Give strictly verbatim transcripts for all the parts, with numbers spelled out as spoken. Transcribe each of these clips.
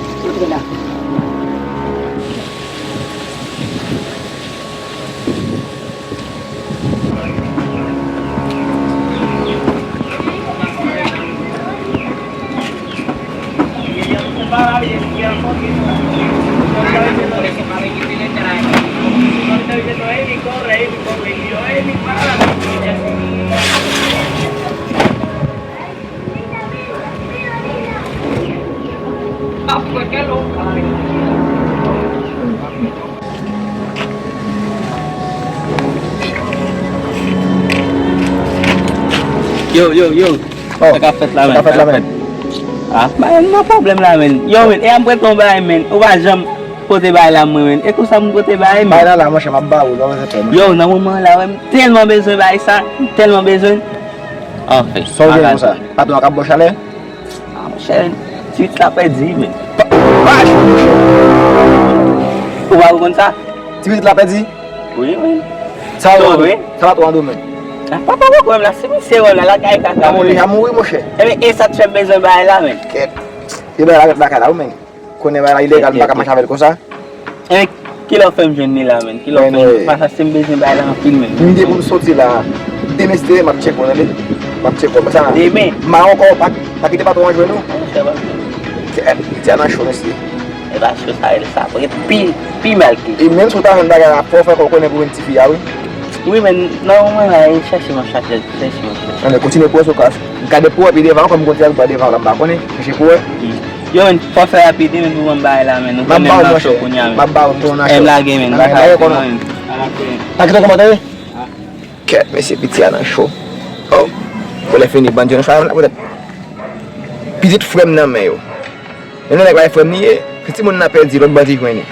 Antre la. Yo, yo, yo. Oh, sa k ap fèt la, sa k ap fèt la, men? Ah, men, nan pwoblèm la, men. Yo, men, e a m prete yon bagay, men. Ou pa janm pote bagay la, mwen, men. E konsa moun pote bagay, men. Bagay la, la, monchè, m ap ba ou, non, men, men. Yo, nan moman la, wè, m tèlman bezwen bagay sa, m tèlman bezwen. Anfen, sa w gen konsa? Patwon an k ap ba w chalè? Ah, monchè, ti pitit la pèdi, men. Ou pa konn sa? Ti pitit la pèdi? Wi, wi. Sa w, sa patwon an di w, men? Ah, papa poko menm la, se misye wè la, lakay kaka. Li a mouri, monchè. Ebyen, e sa k fè m bezwen bagay la, men. Kèt. E bagay la ret lakay la, wi, men. Konnen bagay la ilegal, m pa ka mache avè l konsa. Ebyen, kilè w fè m jwenn li la, men? Kilè w fè m jwenn li? Paske m bezwen bagay la anpil, men. M gen pou m soti la. Demen, si Dye vle, m ap tcheke w, tande? M ap tcheke w. Sa, demen? M a ankò, pa, pa kite patwon an jwenn ou. Monchè, pa. Kèt, Tiana cho, mesye. E pa cho sa rele sa, pou ret pi, pi mal ke. E menm si w ta jwenn bagay la, fò w fè kò w konnen pou jwenn tifi a, wi. Wi, men, nan moman la, e chèche m ap chèche, chèche m ap chèche. Ann, kontinye pwese w ka gade pou w wè pi devan, kòm m kontinye al ba devan la, m pa konnen, chèche pou w wè. Yo, men, fò w fè rapid, men, pou ban m bagay la, men, nou konnen m nan cho kounye a, men. M ap ba w, m konnen w nan cho. E m lage, men, m pa ka rete, non, men. Pa kite w kòmante, wi. Kèt, mesye, piti a nan cho. Oh, pou lè fini, bandi yo nan cho a, poutèt pitit frè m nan men yo. Yon nèg la e frè m li ye, se timoun nan pèdi, lòt bandi jwenn li.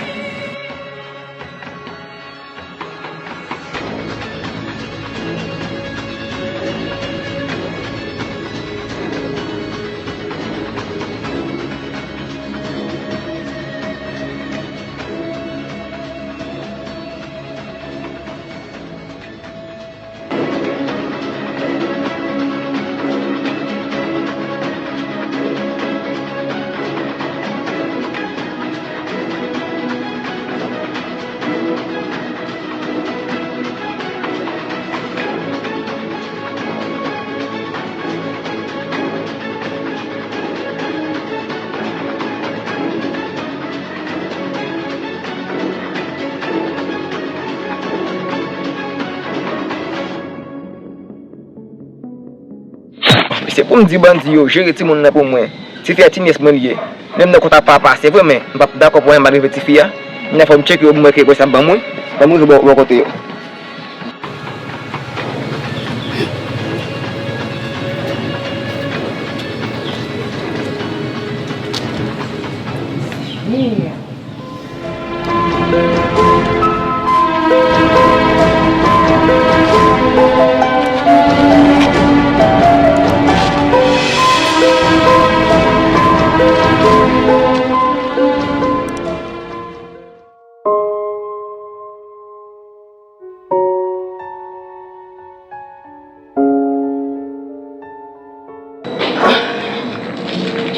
Se pou m di bandi yo jere timoun nan pou mwen. Tifi a ti nyès mwen li ye. Menm nan konta papa, se vre, men m p ap dakò pou anyen mal rive tifi a. M nan fò m tcheke yo pou m wè ki repons y ap ban mwen. Ban m rive bò, bò kote yo.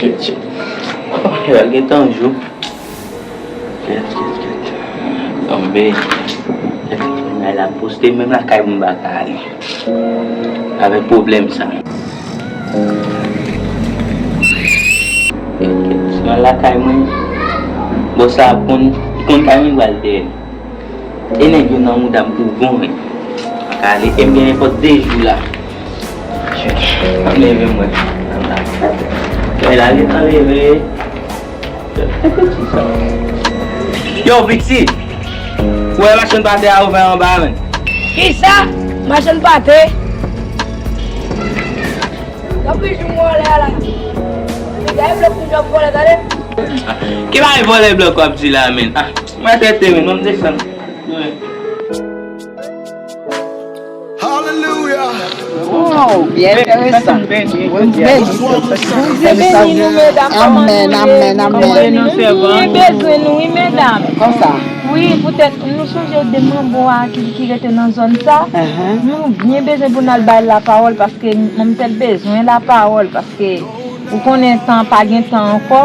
Shit, shit. Oh, yo al gentan jou. Kèt, kèt, kèt. Tonbe. Kèt, kèt, kèt. Bagay la poste, menm lakay mwen m pa ka ale. Avèk pwoblèm sa. Kèt, kèt. Si m al lakay mwen, bòs la ap konn, li konn kay mwen, li pral dèyè m. E nèg yo nan mouda m pou bon, men. Pa ka ale, e m gen nenpòt de jou la. Ann leve mwen. Ann la. Kay la gentan leve. Yo, Piti! Ou wè machann pate a ouvè anba, men. Kisa? Machann pate? Tanpri, jou m wè w la la. Gade blòk moun yo ap vòlè, tande. Ki bagay vòlè blòk w ap di la, men? Ah, mwen trete, men, non, m desann. Wow, byen enteresan. Bondye beni nou, medam. Amèn, amèn, amèn. Nou byen bezwen nou, wi, medam. Konsa. Wi, poutèt nou sonje de manbo a ki, ki rete nan zòn sa. Nou byen bezwen pou n al bay lapawòl, paske manmzèl bezwen lapawòl, paske ou konnen tan, pa gen tan ankò.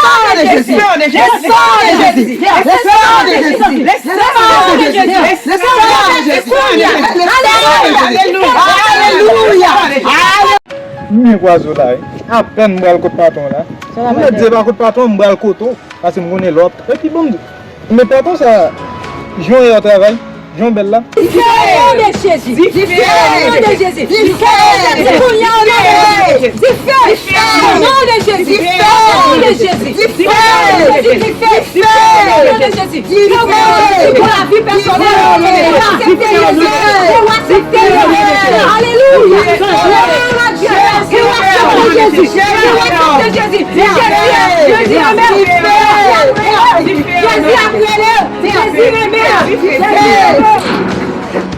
sang de Jésus. Le sang de Jésus. Le sang de Jésus. Le sang de Jésus. Le sang de Jésus. Le sang de Jésus. Alelouya. Alelouya. M byen kwaze w la wi. Apèn m pral kot patwon la. M mèt di e pa kot patwon m pral kote w. Paske m konnen lè w ap. Epi bon, men patwon sa, jan w ye w travay, jan w bèl la. Dife o non de Jezi. Dife o non de Jezi. Dife o non de Jezi. Dife o non de Jezi. Dife o non de Jezi. Dife o non de Jezi. Dife o non de Jezi. Dife o non de Jezi. Pou lavi pèsonèl. Alelouya. Glwa a Dye. Glwa a Jezi. Glwa a Jezi. Jezi, Jezi renmen w. Jezi ap rele w. Jezi renmen w. Jezi renmen w.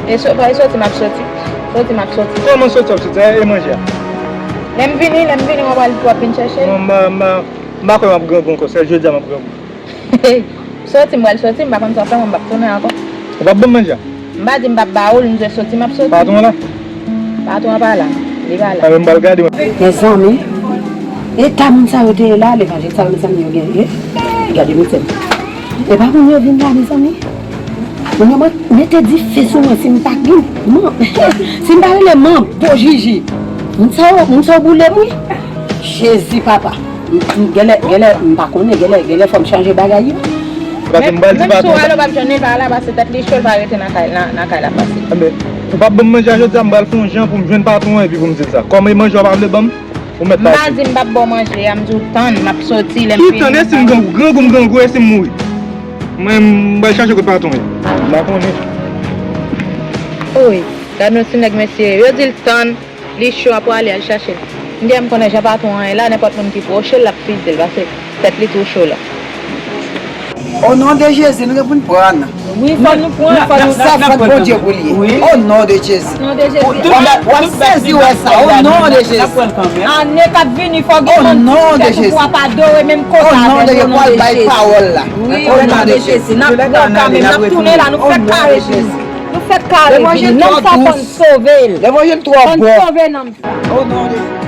E so-, e soti m ap soti. Soti m ap soti. Kòman soti w ap soti? E manje a? Lè m vini, lè m vini, w ap al, w ap vin chèche. Non, m pa, m pa, m pa kwè m ap grangou ankò. Se jodi a m ap grangou. Soti, m pral soti, m pa konn sa w fè mwen, m p ap tounen ankò. Ou p ap ban m manje a? M pa di m p ap ba ou l, m di w soti, m ap soti. Patwon an la? Patwon an pa la. Li pa la. A, men m pral gade mwen. Mezanmi, eta moun sa yo te ye la, levanjil sa yo, mezanmi, yo gen, eh, gade mezanmi. E pa moun yo vin la, mezanmi. Moun yo mwen mete dife sou mwen si m pa vin. Mwen, si m pa rele manbo Jiji. Moun sa yo, moun sa yo boule m wi. Jezi papa. M, m, genlè, genlè, m pa konnen, genlè, genlè fò m chanje bagay yo. Paske m pral di patwon. Menm si w ale, w p ap jwenn li, l pa la, paske tèt li cho, l pa rete nan kay, nan, nan kay la pase. Enben, ou p ap ban m manje a jodi a, m pral fè yon jan pou m jwenn patwon an epi pou m di l sa. Kòm e manje w pa vle ban m, ou mèt pati. M pa di m p ap ba w manje a, m di w tann, m ap soti, lè m fini. Ki tann, e si m grangou, grangou m grangou, e si m mouri? Mwen, m pral chache kot patwon an ye. M pa konnen. Oy, gad yon ti nèg mesye, yo di l tann. Li cho, ap prale al chache l. M gen, m konnen jan patwon an ye la, nenpòt moun ki pwoche l, l ap fize l, paske tèt li tou cho la. O non de Jezi, nou gen pou n pran. Wi, fò nou pran, fò nou... Sa fòt Bondye pou li ye. O non de Jezi. O non de Jezi. W ap, w ap sezi wè sa. O non de Jezi. Ane k ap vini, fò gen moun ki tèt ou pou ap adore menm kote avè nou, o non de Jezi. Wi, o non de Jezi. N ap pran kanmenm, n ap tounen la, nou fèk kare vini. Nou fèk kare vini. Nanm sa fò n sove l. Fò n sove nanm sa. O non de Jezi.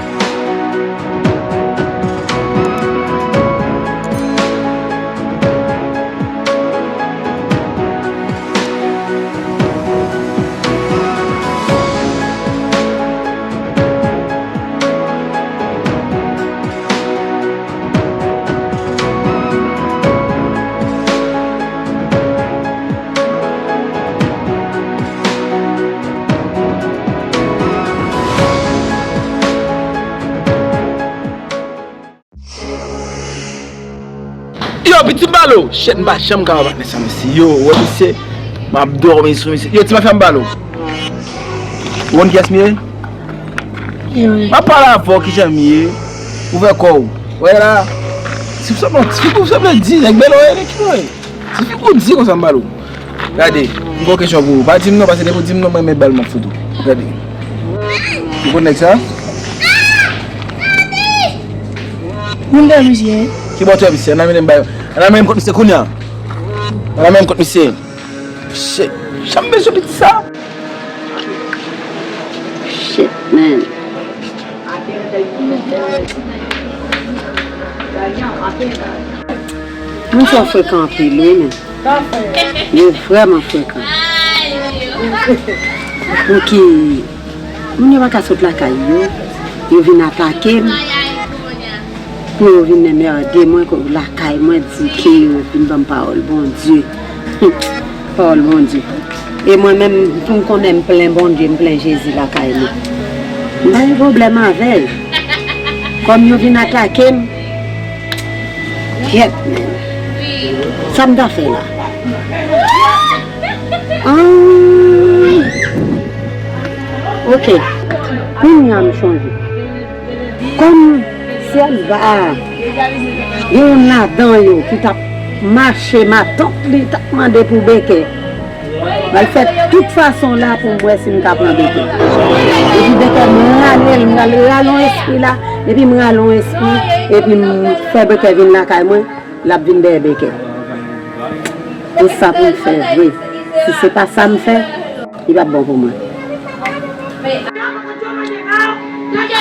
Yo, pitit balo! Shit, m pa janm ka wè patnè sa, mesye. Yo, wè misye, m ap dòmi sou misye. Yo, ti mafya, m balo. Ou konn kiyès m ye? M ap pale avè w, kijan m ye? Ouvè kò w. Wè la. Ti fi sanble, ti fi pou sanble di, nèg bèl oye, nèg ki oye. Ti fi pou di konsa m balo. Gade, m gon kesyon pou ou. Pa di m non, paske depi w di m non, mwen menm bèl m ap fout ou. Gade. Ou konn nèg sa? Moun dèyè misye. Ki bò tè misye? Ann amenn m bay. Ann amenn m kont misye kounye a. Ann amenn m kont misye. Shit. Jan m bezwen piti sa. Shit, man. Moun sa frekan anpil, wi, men. Yo vrèman frekan. Pouki moun yo pa ka sot lakay yo, yo vin atake m, pou yo vin anmède mwen lakay mwen, di ke yo vin ban m pawòl Bondye. Pawòl Bondye. E mwen menm, pou m konnen m plen Bondye, m plen Jezi lakay mwen. M pa gen pwoblèm avè l. Kòm yo vin atake m, kyèt, men. Sa m ta fè la? Ah. Ok. Kounye a m chonje. Kòm sèlba a, gen youn ladan yo ki t ap mache, matant li t ap mande pou Bèkè. M pral fè tout fason la pou m wè si m ka pran Bèkè. Epi Bèkè, m rale l, m pral rale yon espri la. Epi m rale yon espri, epi m fè Bèkè vin lakay mwen, l ap vin dèyè Bèkè. E sa pou m fè vre. Si se pa sa m fè, li p ap bon pou mwen.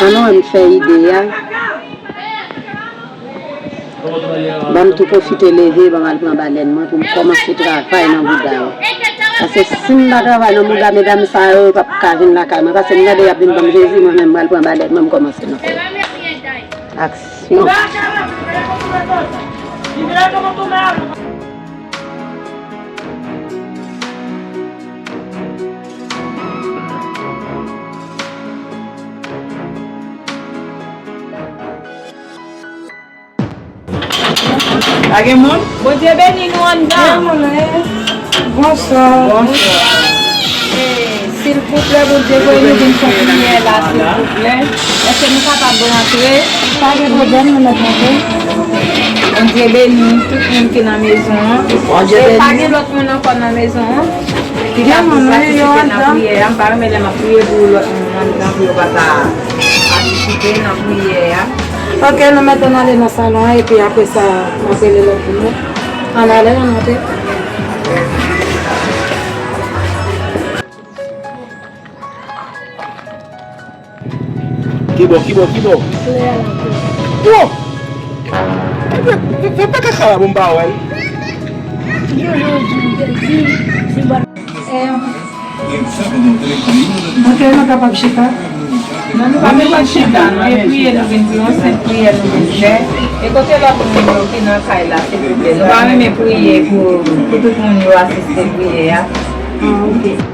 Ann wè m fè ide a. Ban m tou pwofite leve, ban m al pran balèn mwen pou m kòmanse travay nan bouda yo. Paske si m pa travay nan bouda medam sa yo, yo p ap ka vin lakay mwen. Paske m gade y ap vin ban m Jezi, mwen menm m pral pran balèn mwen, m kòmanse nan kò yo. Aksyon. Pa gen moun? Bondye beni nou anndan. Gen moun, wi. Bonswa. Bonswa. E, silvouplè, Bondye voye nou vin fè priyè la, silvouplè. Èske nou kapab rantre? Pa gen pwoblèm, nou mèt rantre. Bondye beni tout moun ki nan mezon an. Bondye beni. E pa gen lòt moun ankò nan mezon an? Ki ka plis patisipe nan priyè a. M pa renmen lè m ap priye pou lòt moun anndan pou yo pa ta patisipe nan priyè a. Ok, nou mèt ann ale nan salon an, epi apre sa, m ap rele lòt moun yo. Ann ale, ann monte. Kibò, kibò, kibò? Klè a la, klè. Bon! Fè, fè, fè, fè pa kaka la pou m pa wè l. Yo, yo, di, di, di, di, bon. Ok, nou kapab chita. Non, nou pa bezwen chita, nou vin priye, nou vin pou yon senp priyè nou vin fè. E kote lòt moun yo ki nan kay la, silvouplè? Nou pa renmen priye pou, pou tout moun yo asiste priyè a. Ah, ok.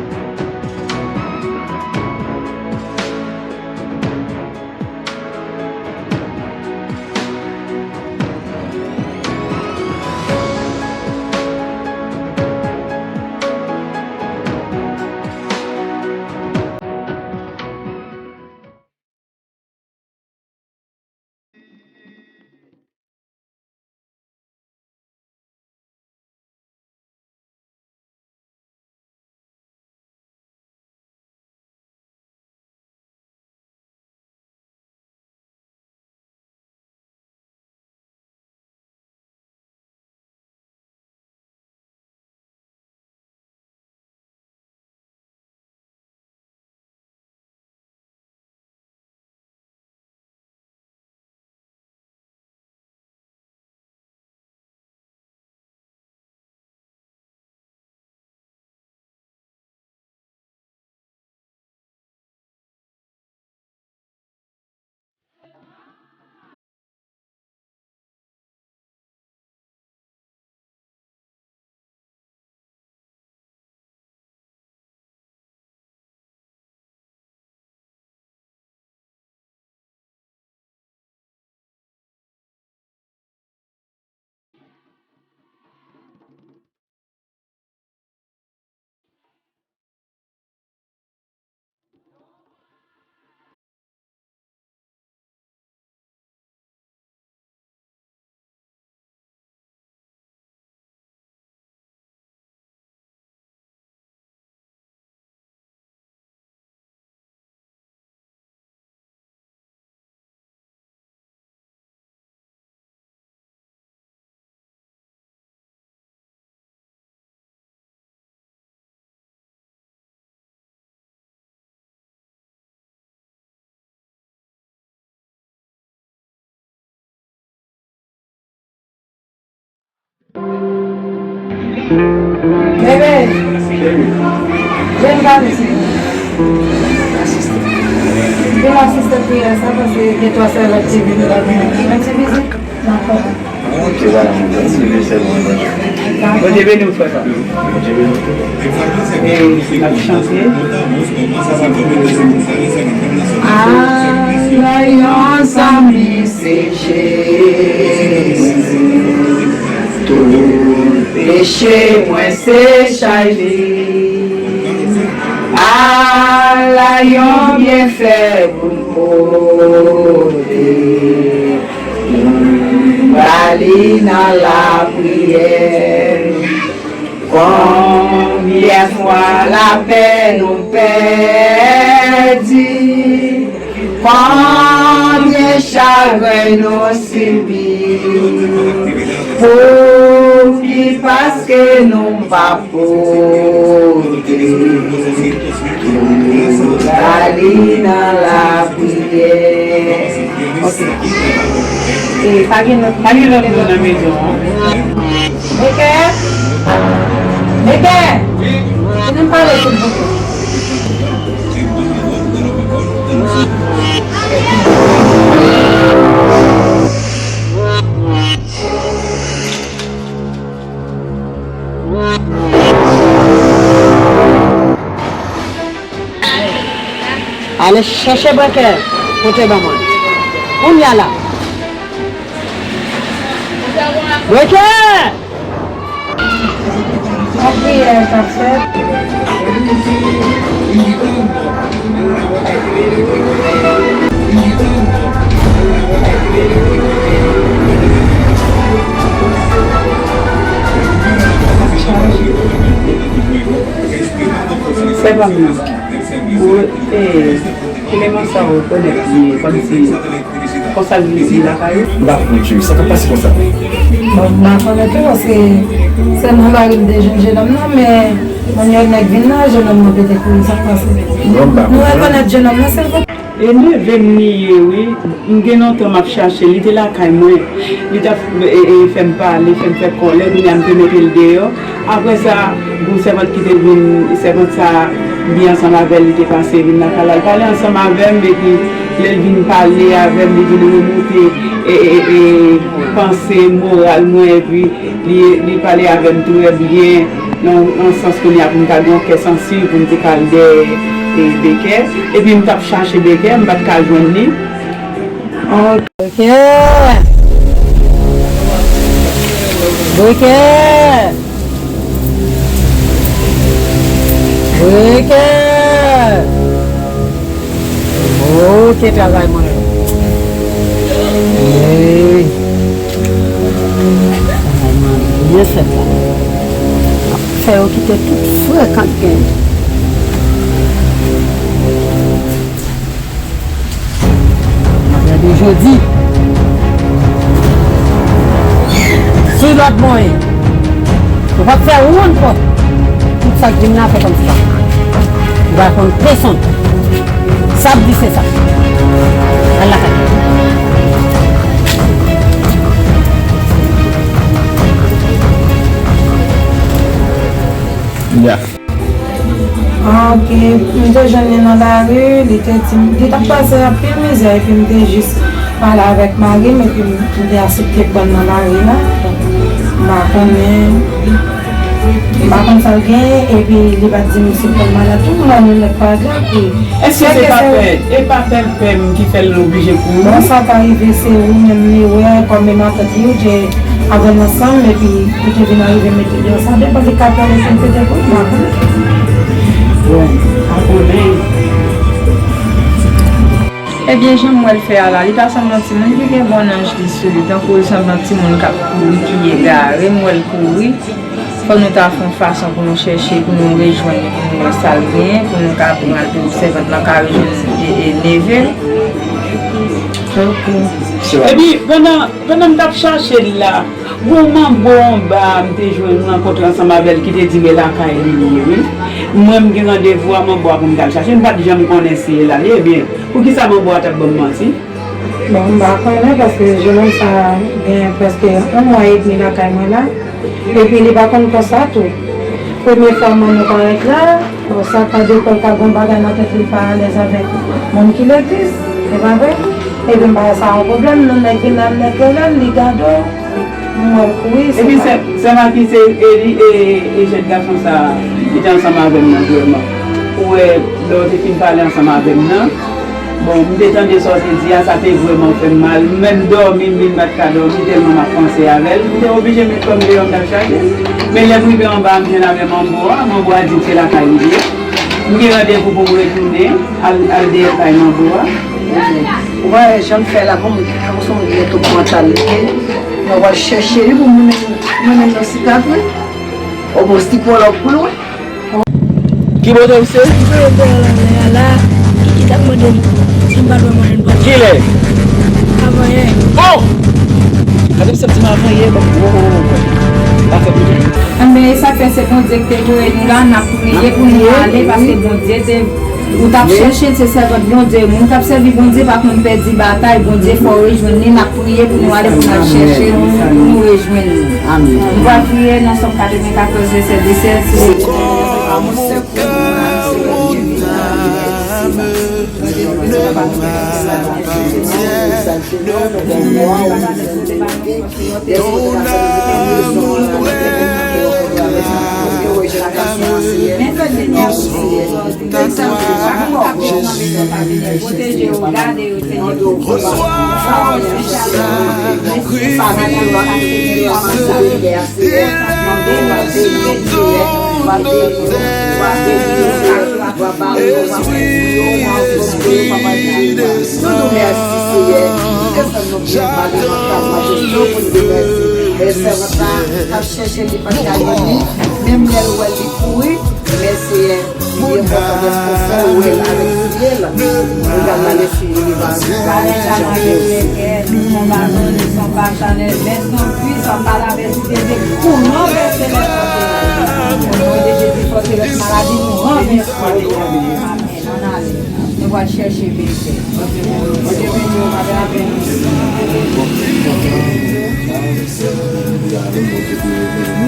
Bebe, vin pa isi. Vin asiste priyè sa, paske gen twa sèvant ki vin la. Yon ti vizit. Dakò. Ok, voilà, mwen di, se bon. Bondye beni w, frè pa m. Bondye beni w tou. E n ap chante. Ala yon zanmi se Jezi. Tout peche mwen se chay li. Ala yon byenfè pou m pote. Ba li nan lapriyè. Konbyen fwa lapè nou pèdi, konbyen chagren nou sibi, pouki paske nou pa pote. Ba li nan lapriyè. Ok. E pa gen lòt, pa gen lòt moun nan mezon an. Mekè! Mekè! Vin pale silvouplè. Ale chèche brekè, pote ban mwen. Kounye a la. Brekè! Yon priyè k ap fèt. Sè pa m nan. Ou, e, eleman sa w rekonèt li ye, kòmsi, konsa l vin di lakay ou? M pa konn, cheri, sa k ap pase konsa? Bon, m pa konn tou, paske sèlman mari m te jwenn jennonm nan, men manyè nèg vin nan, jennonm nan pete kouri, sa k pase? Non, m pa konprann. Nou rekonèt jennonm nan, silvouplè? E neve m li ye, wi. M gen lontan m ap chache l. Li te lakay mwen. Li t ap, e, e, fè m pale, fè m fè kòlè. Kounye a, m te mete l deyò. Apre sa, gon sèvant ki te vin, sèvant sa, m byen ansanm avè l, li te pase vin lakay la. L pale ansanm avè m, epi lè l vin pale avè m, li vin remonte, e, e, e, panse, moral mwen, epi li, li pale avè m trè byen, nan, nan sans kounye a pou m ta gen yon kè sansib, pou m te ka al dèyè, e, Bekè. Epi m t ap chache Bekè, m pa t ka jwenn li. Ok. Brekè! Brekè! Brekè! Ok, travay mwen. Ey! Travay mwen byen fèt la. Fè yo kite tout frekan k genyen. Gade jodi. Sou lòd mwen. Ou p ap fè woun pòt. Tout sa k vin la fè kòmsi pa. Ou pa konn pèsonn. Sa ap di se sa. Al lakay. Ya. Ah, ok. M te jwenn li nan lari, li te di m, li t ap pase anpil mizè, epi m te jis pale avèk mari m, epi m, m te aksepte pran l nan lari la. Donk, m pa konnen, m pa konn sa l genyen, epi li pa t di m si l konn malad tou, m wè li nèk pa grav, epi Èske se pa pè, e pa pè, pè m ki fè l oblije kouri? Bon, sa ka rive, se ou menm li wè, kòm e matant li, ou te avè l ansanm, epi ou te vin arive mete deyò, sa depann li ka pè l epi l pete kouri, m pa konnen. Bon, m pa konnen. Ebyen, jan m wè l fè a la, li ta sanble yon timoun ki gen bon nanj li sou li, tankou l sanble yon timoun k ap kouri, ki egare, m wè l kouri. Fò nou ta fè yon fason pou nou chèche, pou nou rejwenn li, pou nou wè sa l genyen, pou nou ka pran l pou sèvant lan ka rejwenn e, e, neve l. Epi, pandan, pandan m t ap chache l la, gon manbo anba a m te jwenn, m rankontre ansanm avè l ki te di m e lakay li li ye, wi. Mwen, m gen randevou a manbo a pou m t al chache, m pa t janm konnen si e la li ye, ebyen, poukisa manbo a t ap ban m manti? Bon, m pa konnen, paske jennonm sa a gen prèske yon mwa edmi lakay mwen la. Epi li pa konn kò sa tou. Premye fwa mwen nou parèt la, bon, sa pa de kòl ka gon bagay nan tèt li pa alèz avèk moun ki legliz, se pa vre? Ebyen bagay sa yon pwoblèm, nou nèg vin la, nèg rele l, li gade w, m wè l kouri, se Epi pa sè, sè Maki se e li e, e jèn gason sa ki te ansanm avè m nan vrèman. Ou wè, lè w te fin pale ansanm avè m nan, bon, m te tande sa w te di a, sa te vrèman fè m mal. M menm dòmi, m vin pa t ka dòmi tèlman m ap panse avè l. M te oblije met kò m deyò, m t ap chache l. Men lè m rive anba a, m jwenn avè Manbo a. Manbo a di m se lakay li ye. M gen randevou pou m retounen, al, al dèyè kay Manbo a. Ou pa wè jan l fè la, bon, m gen, tankou se yon ghetto mantalite. Mwen pral chèche li pou mwen menm, mwen menm nan sikatri. Ou bon, psikològ pou l, wi. Ki bò w se? Mwen voye dèyè lanmè a la, Kiki t ap mande m si m pa dwe manje bò. Kilè? Avanyè. Oh! Gade m santi m avanyè, bon, oh, oh, oh, oh. Pa fè pwoblèm. Anben, e sa k fè se Bondye ki te voye nou la, n ap priye pou nou ale, paske Bondye te, ou t ap chèche l, se sèvant Bondye, moun k ap sèvi Bondye pa konn pèdi batay, Bondye fè w rejwenn li, n ap priye pou nou ale, pou n al chèche l, pou nou rejwenn li. Amen. Nou pral priye nan Sòm katrevenkatòz, vèsè disèt, si Nou di w mèsi, Seyè. Desann nou byen, pa gen lòt ka manje nou pou n di mèsi. Men sèvant la ap chèche li, pa ka jwenn li. Menm lè l wè l, li kouri. Men Seyè, li enpòtan dèske w fè w wè l avèk zye l. Li pral ale sou li, li va, li va jan pou Mèsi anpil, Papa Chanèl. Mèsi anpil, Papa Chanèl. Mèsi anpil, Papa Chanèl. Mèsi anpil, Papa Chanèl. Mèsi anpil, Papa Chanèl. Ann ale. Nou pral chèche Bèlzè. Bondye beni w, Bondye beni w, Bondye beni w.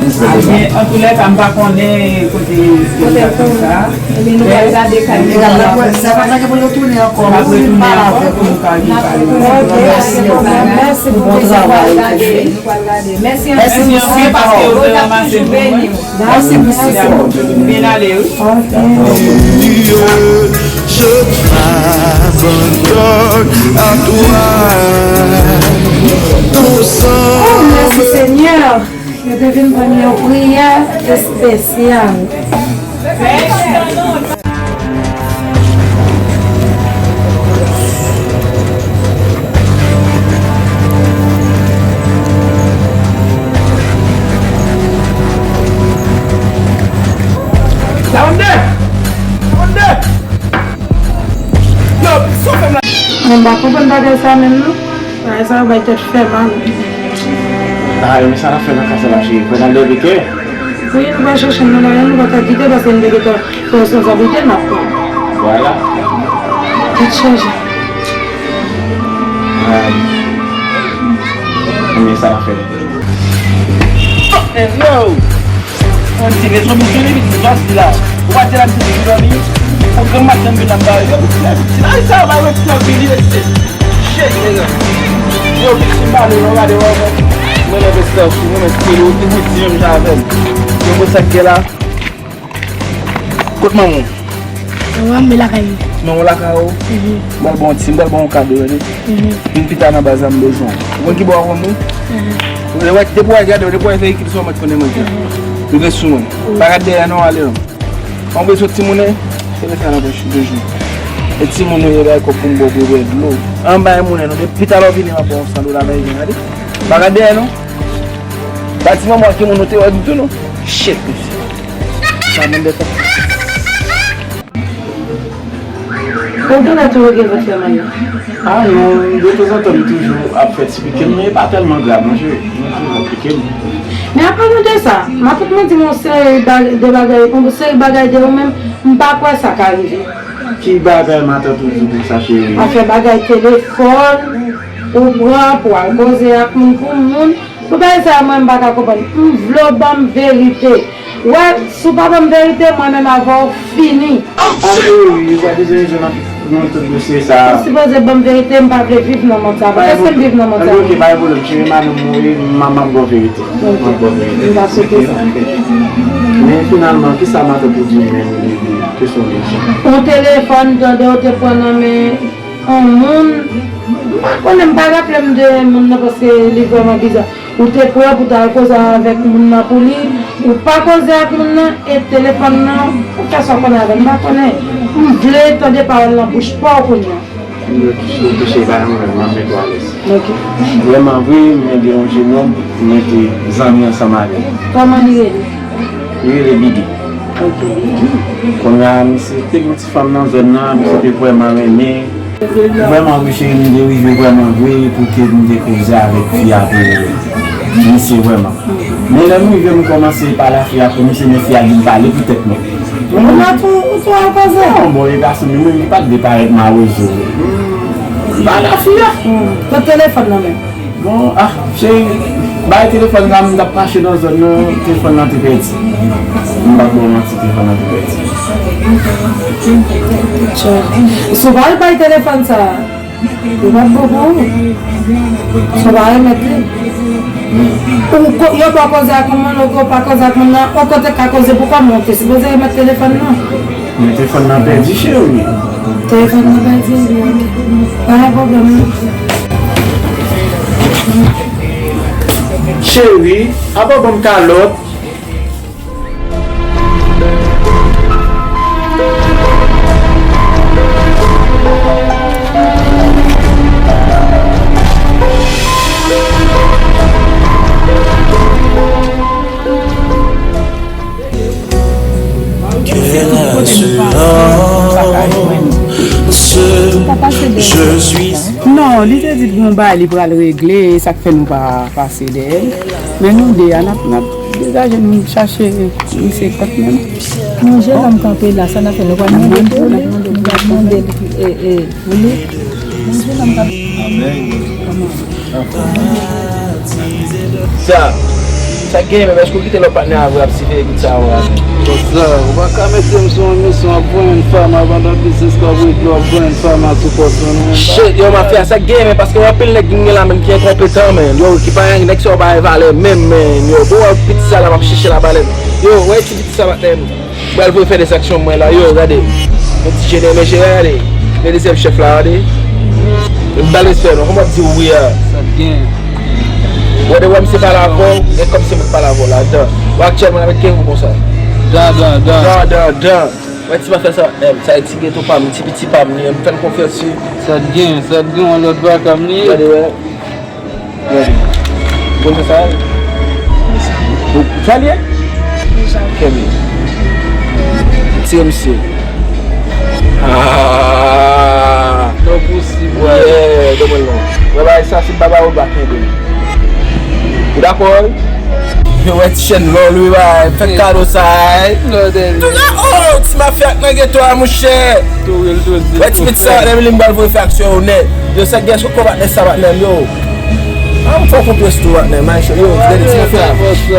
Ebyen, antoulèka, m pa konnen kote Bèlzè konsa. Ebyen, nou pral gade kay nou. Sèvant la gen pou l retounen ankò. N ap retounen ankò pou nou ka vin pale. Ok, pa gen pwoblèm. Mèsi pou bon travay. Nou pral gade, nou pral gade. Mèsi anpil. Mèsi anpil paske w te ranmase pou mwen. Mèsi pou sipò. Byen ale, wi. Ok. Je m'abandonne à toi. Oh, mèsi, Senyè. Yo te vin ban m yon priyè espesyal. Mwen pa konprann bagay sa menm non. Bagay sa yo bay tèt fè mal. Ah, men sa n ap fè nan kay sa la, cheri? Fò n al dèyè kè. Wi, nou pral chèche l nan lari a, nou pa ka kite paske nou te gentan pran responsablite n ap pran. Vwala. Tèt chaje. Ah, men sa n ap fè. Fuck this, yo! Mwen di, rezon misyon li vin di jodi la. Ou pa di la misyon vin dòmi. Ou gran maten vin la ba yo. Ti la, ti la, sa va yo ti la vini. Shit, nigga. Yo, big shit ba nou, yo gade wè. Mwen lè vè selfie, mwen mèt kele, ou te di menm jan avè m. Yo, mwen sa k gen la. Kot manman w? Manman m lakay li. Manman w lakay ou? Mhm. M pral ba w ti, m pral ba w kado, tande. Mhm. Vin pita nan baz la, m bezwen w. Ou konn ki bò w ap wè m wi? Mhm. Depi w gade, depi w wè veyikil sa w mèt konnen mwen ki. Mhm. Rive sou mwen. Wi. Pa gade dèyè non, ale non. Mwen bezwen timoun, se rete nan pòch toujou. E timoun yo ye bay kòb pou m ba w pou bwè dlo. Anba e moun non, depi talè w vini m ap ba w san dola nan men w, tande. Pa gade dèyè non. Pa di manman w ki moun ou te wè ditou non. Shit, mesye. Sa mande fè. Ou genlè toujou gen vant fè mal la? Ah non, de tanzantan m toujou ap fè ti pike m, men e pa tèlman grav non, cheri. Mwen toujou ap pike m. Men apalan de sa, matant mwen di m yon seri ba-, de bagay, yon seri bagay de ou menm, m pa kwè sa ka rive. Ki bagay matant ou di w konsa, cheri? Afè bagay telefòn, ou pran pou al koze ak moun pou moun. Pou bagay sa yo, mwen, m pa ka konprann. M vle w ban m verite. Wè, si w pa ban m verite, mwen menm avè w fini. Ann wi, wi, wi, sa te rezon nan tout dosye sa. Ou sipoze ban m verite, m pa vle viv nan mond sa. Poukisa m viv nan mond sa? Ok, pa gen pwoblèm, cheri, madanm mwen, m ap ba w verite. M ap ba w verite. M ta swete sa. Men finalman, kisa matant ou di menm, li, li, kesyon de sa? Yon telefòn, tande w te pran nan men yon moun. M pa konnen, m pa raple m de moun nan paske li vrèman biza. Ou te prè pou w ta al koze avèk moun nan pou li, ou pa koze ak moun nan, e telefòn nan, ou fè sa w konnen avè l, m pa konnen. M vle tande pawòl nan bouch pa w kounye a. Ok, ok, cheri, pa gen pwoblèm, m ap mete w alèz. Ok. Vrèman vre, mwen gen yon jenòm, mwen te zanmi ansanm avè l. Kòman li rele? Li rele Bidi. Ok, Bidi. Kounye a, misye te gen yon ti fanm nan zòn nan, misye te vrèman renmen. Vrèman vre, cheri, m te rive vrèman vre pou ke m te koze avèk fi a pou misye vrèman. Men lè m rive, m kòmanse pale ak fi a pou misye, men fi a di m pale pou tèt mwen. Ou la tou, ou tou al koze? Non, bon, e gason, men mwen, m pa t vle parèt mawozo. M pale ak fi a. Hmm. Kot telefòn nan menm? Bon, ah, cheri, bay telefòn la, m t ap mache nan zòn nan, telefòn nan te pèdi. M p ap ba w manti, telefòn nan te pèdi. Si w pa al bay telefòn sa, yo p ap bon pou ou. Si w pa remèt li. Ou ko-, yo ba w koze ak moun nan, ou pa koze ak moun nan, ou kote ka koze pou kòman, ou te sipoze remèt telefòn nan. Men telefòn nan pèdi, cheri. Telefòn nan pèdi, ok. Pa gen pwoblèm, non. Cheri, apa ban m kalòt? Quelle assurance je suis. Non, li te di l gen yon bagay li pral regle, e sa k fè nou pa pase dèyè l. Men nou de a, n ap, n ap degaje n chache misye kòt menm. Non, jennonm kanpe la, sa n ap fè, nou pral mande pou li, nou pral mande, e, e, pou li. Non, jennonm kanpe. Amèn. Sa, sa k genyen menm, èske w kite lòt patnè a vre ap siveye tout sa yo a? Konsa, ou pa ka mete m sou yon misyon, ap vann fanm, ap vann biznis, k ap regle, ap vann fanm a tou fòs, non, non, non. Shit, yo, mafya, sa k genyen menm, paske anpil nèg ki gen la menm ki enkonpetan, menm. Yo, ki pa gen nèg sa yo pa gen valè menm, menm. Yo, bon, wè pitit sa la, m ap chèche la, valè. Yo, wè ti pitit sa, patnè m. Pral voye fè de sanksyon mwen la, yo, gade. Yon ti jene men jere, gade. Men dezyèm chèf la, gade. M ba l respè, non. Kòman w ap di wi a? Sa t gen? Wè, de wè misye pale avè w, e kòm se mwen k pale avè w ladan. Wè aktyèlman, l ap met gen ou konsa. Dan, dan, dan. Dan, dan, dan. Wè ti mafya sa, menm. Sa e ti geto pa m, ti piti pa m, li, m fè l konfyans, wi. Sa t gen, sa t gen, yon lòt baka m li ye. Gade, wè. Bon, se sa. Ou sa l ye? Kenbe. Tire misye. Ah. Non posib, wè. Yeah, donk mwen non. Wè bagay sa, se baba ou ba kenbe. Ou dakò, wi? Yo, wè ti chèn lòl, wi, bay. Fè kado sa, ay. Tout la, oh, ti mafya k nan geto a, monchè. Wè ti pit sa, lè m li m pral voye fè aksyon yo nèt. Yo, sa gen sou konbat nèg sa, patnè m, yo. Ah, m fò konprann tou, patnè m, ay, yo, gade ti mafya.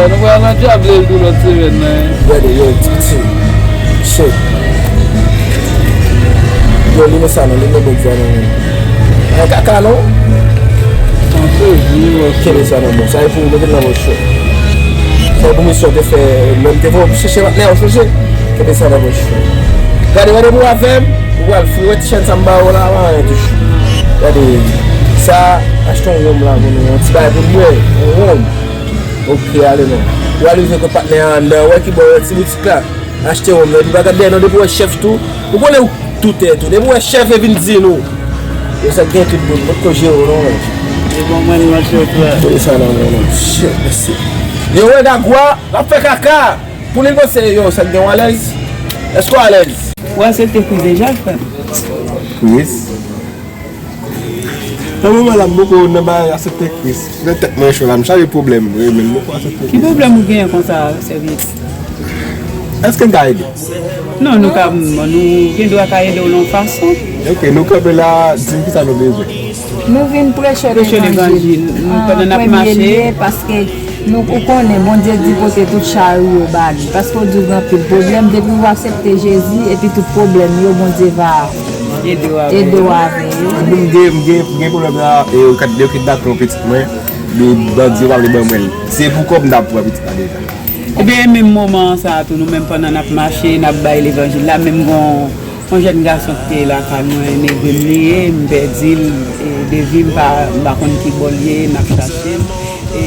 Nou pral nan djab lè l tou lòt semèn nan. Gade, yo, ti pit. Shit. Yo, li men sa non, li men bèk sa non. An kaka non. Kenbe sa nan men w. Sa e pou ou, mete l nan pòch ou. Sa e pou misyon te fè, lè m te fè w chèche patnè w chèche. Kenbe sa nan pòch ou. Gade, gade pou avè m, ou pral fri, wè ti chèn sa m ba ou la, pa anyen touche. Gade, sa, achte yon wonm la pou nou, yon ti bagay pou nou bwè, yon wonm. Ok, ale non. Ou ale rive kot patnè a anndan, wè ki bò, wè ti boutik la. Achte wonm nan, epi pa gad dèyè non, depi w wè chèf tou, ou konnen ou tou tèt ou. Depi w wè chèf e vin di nou. Yo sa gen tout moun, mwen ko jere w non, men. E bon, mwen nan chèf la. Kote sa nan mwen non. Shit, mèsi. Yo, wè Dagwa, l ap fè kaka. Pou li panse, yo, sa gen w alèz? Èske w alèz? Ou aksepte Kris deja, frè m? Kris? Nan moman la, m poko nan bagay aksepte Kris. Nan tèt mwen cho la, m chaje pwoblèm, wi, men m poko aksepte Kris. Ki pwoblèm ou genyen konsa, sèvitè? Èske m ka ede w? Non, nou ka, nou gen dwa ka ede w nan yon fason. Ok, nou kanpe la, di m kisa nou bezwen. Nou vin preche levanjil. Preche levanjil. Nou, pandan n ap mache. An premye lye, paske Nou, ou konnen, Bondye di pote tout chari w ba li. Paske w di w gen anpil pwoblèm, depi w aksepte Jezi, epi tout pwoblèm yo, Bondye va ede w avè yo. Epi m gen, m gen, m gen pwoblèm la, e, yo kat-, yo kidnape yon pitit mwen, li bandi yo pa vle ban mwen l. Se pou kòb m t ap pran pitit la deja. Ebyen, e menm moman an sa a tou, nou menm pandan n ap mache, n ap bay levanjil la, menm gon yon jèn gason ki te lakay mwen, neve m li ye, m pèdi l, e, de vi m pa, m pa konn ki bò l ye, n ap chache l. E,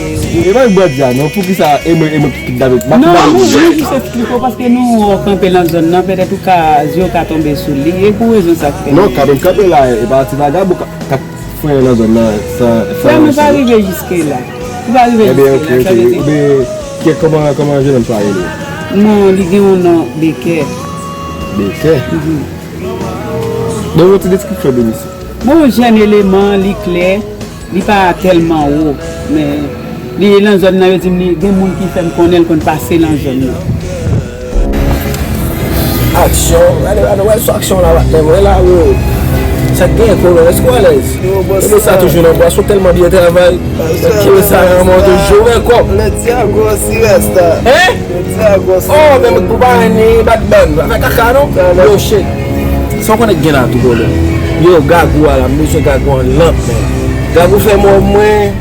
e pa bandi a non, poukisa e mwen, e mwen ki kidnape? M ap Non, kidnape nou, moun. Nou jis eksplike w, paske nou wè w kanpe nan zòn nan, petèt ou ka, zye w ka tonbe sou li, e pou rezon sa k fè. Non, kanpe m kanpe la, e pa ti vagabon k ap, k ap frenyen nan zòn nan, san, san Frè, nou pa rive jiske la. Nou pa rive Ebyen, jiske ok, la, ok. sa vle di. Ebyen, kè, kòman, kòman jennonm sa rele? Non, li gen yon non, Bekè. Bekè? Mhm. Ban mwen yon ti deskripsyon de misye. Bon, jèn eleman, li klè, li pa tèlman wo, men li nan zòn nan, yo di m li gen moun ki fè m konnen l konn pase nan zòn nan. Aksyon, gade, gade, wè sou aksyon la, patnè, wè la, wo. Sa k gen, kolon, èske w alèz? Yo, bòs Ebyen sa la. Toujou nan bwasyon, tèlman byen travay. Sa Kile sa nan mwen toujou, wè kòb. Le diago si resta. Hein? Le diago si Oh, men mwen pou pa ni bat ban. Avè kaka, non? Sa la. Yo, shit. Sa w konnen k gen la tou, kolon. Yo, gagou a la, m bezwen gagou an lamp, men. Gagou fè mò mwen.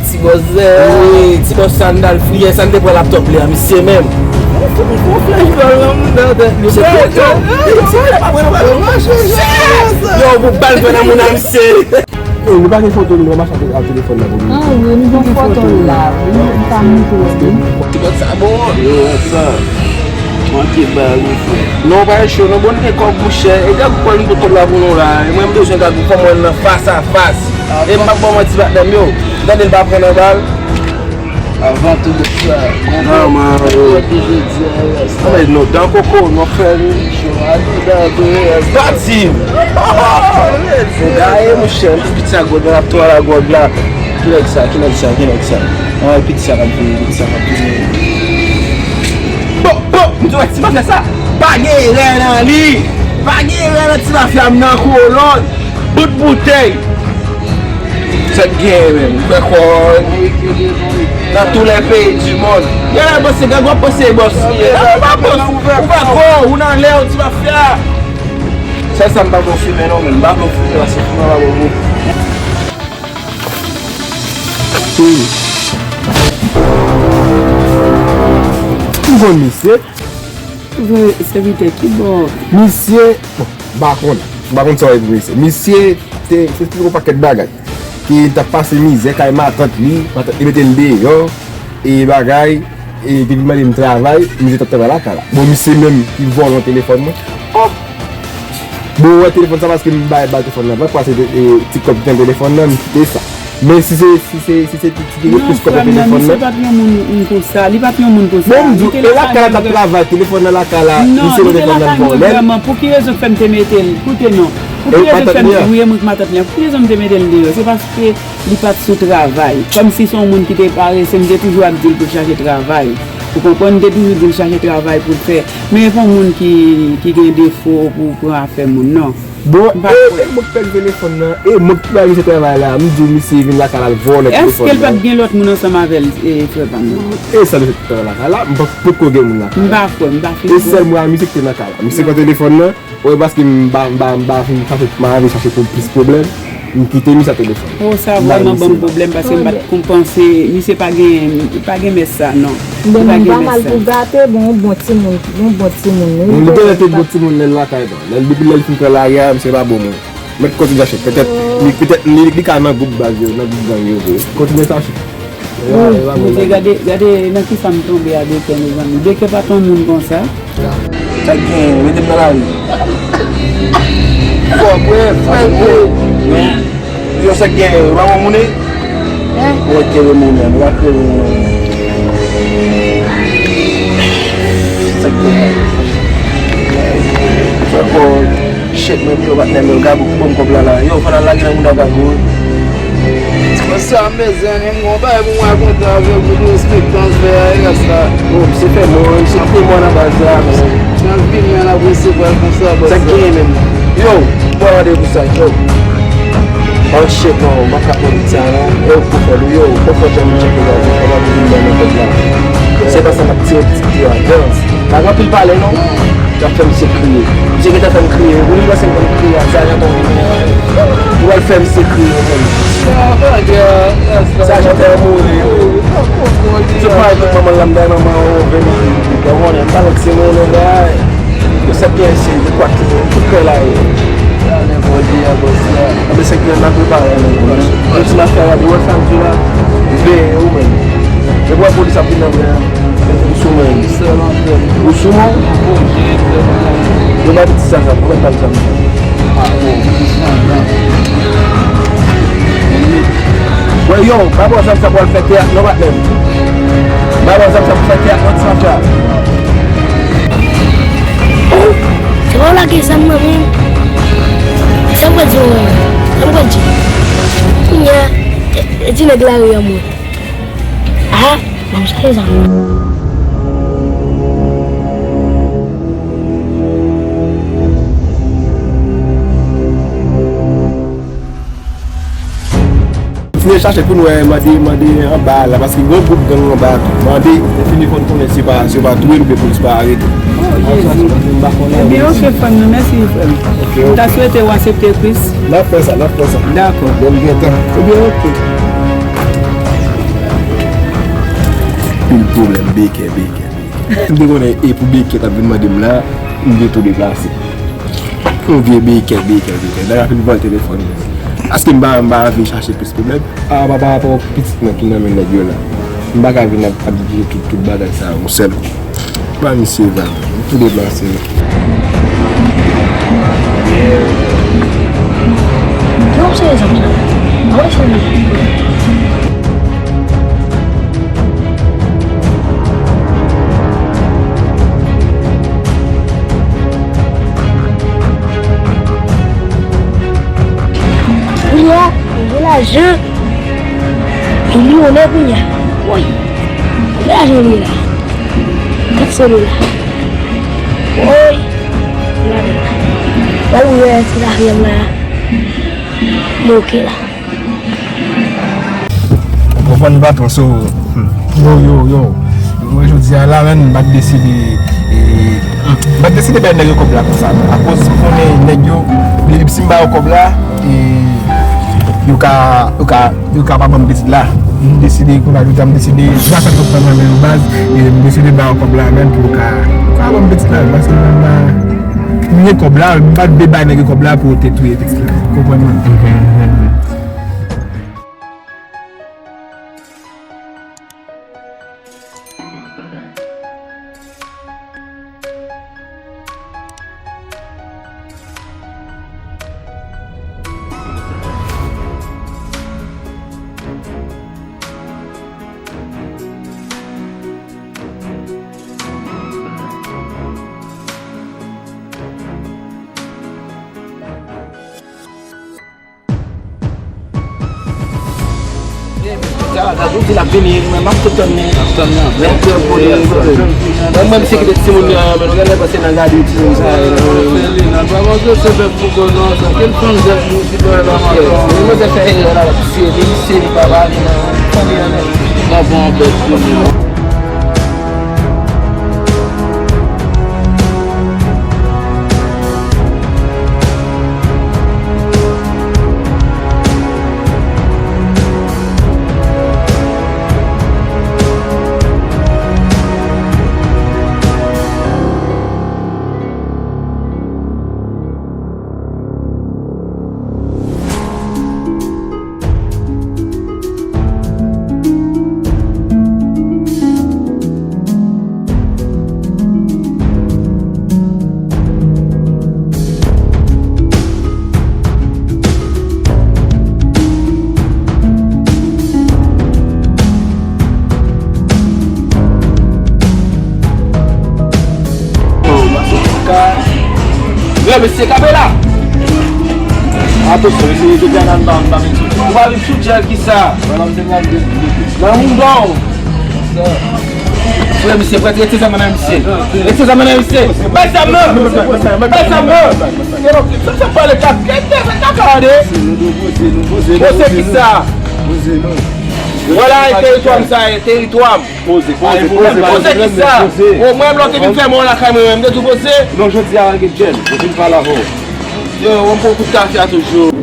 Ti bòs vè. Wi, ti bòs sandal friyè, sa n te pran laptòp li a, misye menm. Ou fou, ou fou, flèch bal nan mouda tèt li. Se pou yo, yo, yo, yo, pa pran nan bal. Yo, pou bal pran nan moun a misye. Yo, nou pa gen foto nou, nou mache ak telefòn nan pou nou. Ah, wi, nou gen foto la, wi, nou pa montre, wi. Ti bòs sa bon, wi. Yo, sa. Manke bal, wi, frè. Non, pa cho, non, bon, nou gen kòb, monchè. E gad pou nou pot kòb la pou nou la. E mwen, m bezwen gad pou fò mwen nan fas a fas. E m p ap ba w manti, patnè m yo. Gade l pa pran nan bal. Avan tou, bòs la. Non, man, yo. Jodi a, rès. Non, men, non, dan koko, non, frè, wi. Pati! Ou gaye, monchè, m piti a gòd la, ap twò la gòd la. Ki nèg sa, ki nèg sa, ki nèg sa? An, piti sa k ap vini, piti sa k ap vini. Bon, bon, m di w, ti mafya sa, pa gen erè nan li. Pa gen erè nan ti mafya m nan, kolon. Bout boutèy. Sa k genyen menm? Ou fè kò dans tous les pays du monde. Gade, panse, gade, w ap panse bòs li ye. Gade, ou pa bòs. Ou fè kò, ou nan lè, ou ti mafya. Sèl sa m pa bon fimen non, men m pa bon fimen, paske fimen pa bon pou. Hmm. M konn misye. Vre, sèvitè, ki bò? Misye, bon, m pa konn. M pa konn sa w ap di misye. Misye te, te eksplike yon pakèt bagay. Ki t ap pase mizè kay matant li, matant li mete l deyò, e bagay, e depi l mande m travay, misye t ap travay lakay la. Bon, misye menm ki vòlè yon telefòn mwen. Oh! Bon, ou wè telefòn sa paske m bay, bay telefòn nan, pa kwè se, e, ti kòb ki nan telefòn nan, m kite sa. Men si se, si se, si se ti, ti gen plis kòb nan telefòn nan. Non, frè m nan, misye pa t yon moun, moun konsa. Li pa t yon moun konsa. Bon, m di w, e lakay la t ap travay, telefòn nan lakay la, misye wè telefòn nan vòlè. Non, li te lakay mwen vrèman. Pou ki rezon k fè m te mete l? Koute non. Pou ki rezon k fè m te, wi, e mwen k matant li an. Pou ki rezon m te mete l deyò? Se paske li pa t sou travay. Kòmsi se yon moun ki te parese, m te toujou ap di l pou l chache travay. Ou konprann? M te toujou di l chache travay pou l fè. Men e pa yon moun ki, ki gen defo pou pran afè moun, non. Bon, e, e mwen k pèdi telefòn nan, e mwen k bay misye travay la, m di w misye vin lakay la, l vòlè telefòn nan. Èske l pa t gen lòt moun ansanm avè l, e, frè pa m nan? E sèl misye k te travay lakay la, m pa, potko gen moun lakay la. M pa kwè, m pa fin kwè. E sèl mwen a misye k te nan kay la. Misye pran telefòn nan, wè paske m pa, m pa, m pa fin chache, m pa anvi chache pou plis pwoblèm, m kite misye ak telefòn. Oh, sa vrèman ban m pwoblèm paske m pa t konn panse, misye pa gen, pa gen mès sa, non. Bon, m pa mal pou gate, bon, bon timoun, bon, bon timoun, wi. Bon, li genlè te bon timoun lè l lakay, non. Lè l, depi lè l fin pran lari a, misye pa bon moun. Mèt kontinye chache. Petèt, li, petèt, li, li ka nan gwoup baz yo, nan gwoup gang yo vre. Kontinye chache. Wi, Bondye, gade, gade nan kisa m tonbe a Bekè, mezanmi. Bekè pa t yon moun konsa. Sa k gen, mete m nan lari. Fò, frè, frè, frè. Yo, sa k gen, yo pa bon moun, e? Hein? Ou wè k te remounen, ou pa k remounen. Sa k gen? Fè kò, shit, men yo, patnè m yo, Gabou ki ban m kòb la, la. Yo, fò n al lage nan mouda Gabou, wi. What's up, mezanmi? M gon bagay pou m rakonte avèk ou, derespektan fè a, e rès la. Oh, misye fè mò, misye fè mò nan baz la, men. Nan vini an ap resevwa l konsa, bòs la. Sa k genyen menm? Yo, bon randevou sa, yo. Oh shit, non, m pa ka pran tout sa non. Yo, pou fè l, yo, pou fè jan m tcheke la, pou fè l ap vin nan men kòb la. Se pa sa m ap tire pitit yo a, dans. Pa gen anpil pale non. Y ap fè misye kriye. Misye gentan fè m kriye. Ou li panse m konn kriye ak sa, jan ton vini. Ou al fè misye kriye, menm. Sa, jan fè mouri, yo. Se pa tout manman l la, m bay manman an yon veni. Ou konnen, m pa lòt se mwen, men, bay. Yo sèt gen se, yo kwak, yo tout kè la, yo. Sa, nenpòt di a, bòs la. Anben, se ki nan prepare, men. Yon ti mafya, w ap wè sa, m di la. Veye, ou menm. Depi w wè polis ap vin nan men an. Ou sou mwen. Ou sou mwen? Yo bay pitit sa zam, yo mèt ba l zam. Wè yo, pa bò zam sa pou al fè teyat non, patnè m. Pa bò zam sa pou fè teyat non, ti mafya. Oh, se pa w lage zam nan menm. Sa m pral di w menm? Sa m pral di? Kounye a, e, e ti nèg lari a mwen. Ah, ban m chaje zam. Fini chache pou nou wè, mande, mande anba la, paske gwo gwoup gang anba tou. Mande, e fini fò n konnen si yo pa, si yo pa touye l oubyen polis pa arete. Oh, Jezi. Ebyen, oke, frè m, mèsi, frè m. Oke, oke. M ta swete w aksepte Kris. N ap fè sa, n ap fè sa. Dakò. Lè m gen tan. Ebyen, oke. Pil pwoblèm, bekè, bekè, bekè. M te konnen e pou bekè t ap vin mande m la, m te tou deplase. Yon vye bekè, bekè, bekè. Nèg ap vin vòlè telefòn mwen. Paske m pa, m pa anvi chache plis pwoblèm. A, pa, pa rapò pitit mwen ki nan men nèg yo la. M pa ka vin ap, ap di tout, tout bagay sa yon sèl kou. Ba misye vag. M tou deplase. Yo, se zam sa. Mwen se li. Kounye a, mwen gen lajan. Miliyonè kounye a. Woy. Konbyen lajan li ye la? Kat san dola. Woy. Gade. Wè ou wè ti lari a m la. Bloke la. Ou konprann, patwon, so, hmm. Yo, yo, yo. Mwen, jodi a la, menm, m pa t deside, e, m pa t deside bay nèg yo kòb la konsa, non. Akoz m konnen nèg yo, depi si m ba yo kòb la, e, yo ka, yo ka, yo ka pa ban m pitit la. M deside, konsa, jodi a, m deside, zafè tout nan men yo baz, e m deside ba yo kòb la, menm, pou yo ka, ka ban m pitit la, paske m pa, m gen kòb la, m pa t vle bay nèg yo kòb la pou yo te touye pitit la. Konprann mwen? Sa va, gad, ou di l ap vini, men m ap tou tann li. N ap tann li. Nèg yo poze l. Mwen, mwen, misye kite timoun yo, men nou genlè panse nan gade timoun sa yo. Se li, nan pa panse se bèf pou koz non, sa. Kel fanm zèf nou ki bay la maton. Li mande fè erè la, l ap tiye li, misye li pa pale nan fanmi an, men. Nan bon bèf pou li. Yo, mesye, kanpe la. Atò, mesye, yo te gade anba, anba, mesye. Ou pa viv sou djèl ki sa? Nan mouda w. Frè misye, frè, retire zam nan men misye. Retire zam nan men misye. Bay zam nan. Bay zam nan. Sa, sa pale kaka, kaka, kaka, de. Poze kisa? Poze nou. Vwala, e teritwa m sa, e teritwa m. Poze, poze, poze, poze, poze kisa? O, mwen, lè w te vin fè mò lakay mwen, mwen te di w poze. Non, jodi a, gen djèl. Mwen vin pale avè w. Yo, w ap pran kout kafe a toujou.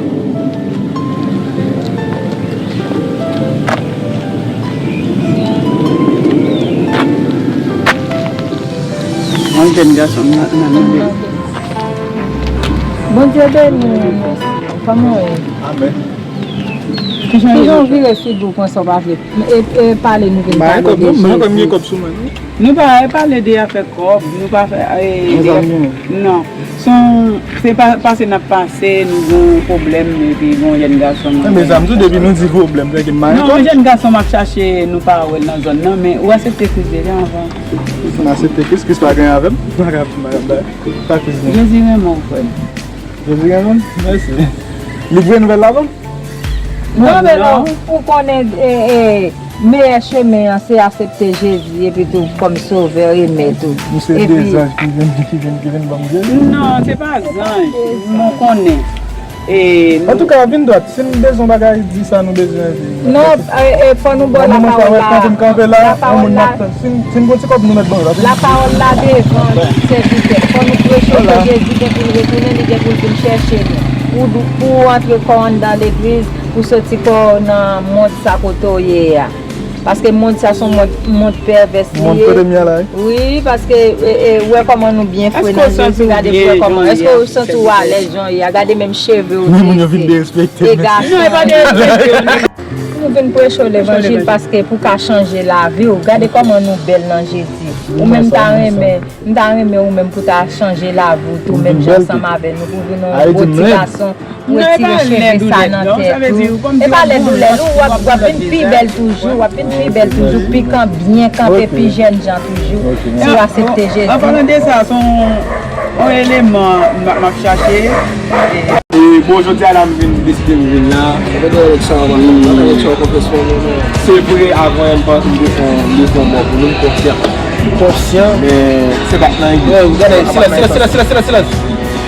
Yon jèn gason nan, nan, nan, nan. Bondye beni w, mesye. Kòman w ye? Amèn. Kijan w vire figi w konsa w pa vle? E, e pale nou vin pale de Jezi. Nou pa pale de afè kòb, nou pa fè, e, de, non. Se yon, se pa, pase n ap pase, nou gen yon pwoblèm, epi gen yon jèn gason nou. Mezanmi, tou depi nou di pwoblèm, se ke m pa gen kòb. Non, yon jèn gason m ap chache, nou pa wè l nan zòn nan, men ou aksepte Kris deja anvan. M aksepte Kris, Kris pa gen avè m. M pa ka, m pa ka, m pa ka Kris gen. Jezi renmen w, frè m. Jezi renmen m? Mèsi. Li vre nouvèl la, bon? Non, men non, ou konnen, e, e, meyè chemen an se aksepte Jezi epi tou kòm sovè e mèt ou. Misye de zanj ki vin, ki vin, ki vin ban m Jezi. Non, se pa zanj. Mwen konnen. E, antouka, vin dwat. Si n bezwen bagay, di sa nou bezwen di. Non, e, e, fò nou ba w lapawòl la. Lapawòl la. Si n, si n gon ti kòb nou mèt ban yo la. Lapawòl la devan, sèvitè. Fò nou preche ke Jezi gen pou l retounen, li gen pou l vin chèche nou. Pou, pou w antre kò w anndan legliz, pou soti kò w nan mond sa kote w ye a. Paske mond sa se yon mond, mond pèvès li ye. Mond kote m ye a la, wi. Wi, paske, e, e, wè kòman nou byen fre nan Jezi, gade pou wè kòman. Èske w santi w alèz jan w ye a? Gade menm cheve w trese. E gason. Non, e pa derespekte. Nou vin preche w levanjil paske pou ka chanje lavi w. Gade kòman nou bèl nan Jezi. Ou menm ta renmen, m ta renmen ou menm pou ta chanje lavi w tou, menm jan ansanm avè nou, pou vin yon gwo ti gason, retire cheve sa nan tèt ou. E pa lè doulè, nou w ap, w ap vin pi bèl toujou, w ap vin pi bèl toujou, pi kan, byen kanpe, pi jèn jan toujou, si w aksepte Jezi. An palan de sa, se yon, yon eleman m, m ap chache. E bon, jodi a la m vin deside m vin la. Se vre, avan m panse m te fè, m te fè yon bò pou nou, m konsyan. Konsyan. Men se pa t nan egzistans. Silans, silans, silans, silans, silans.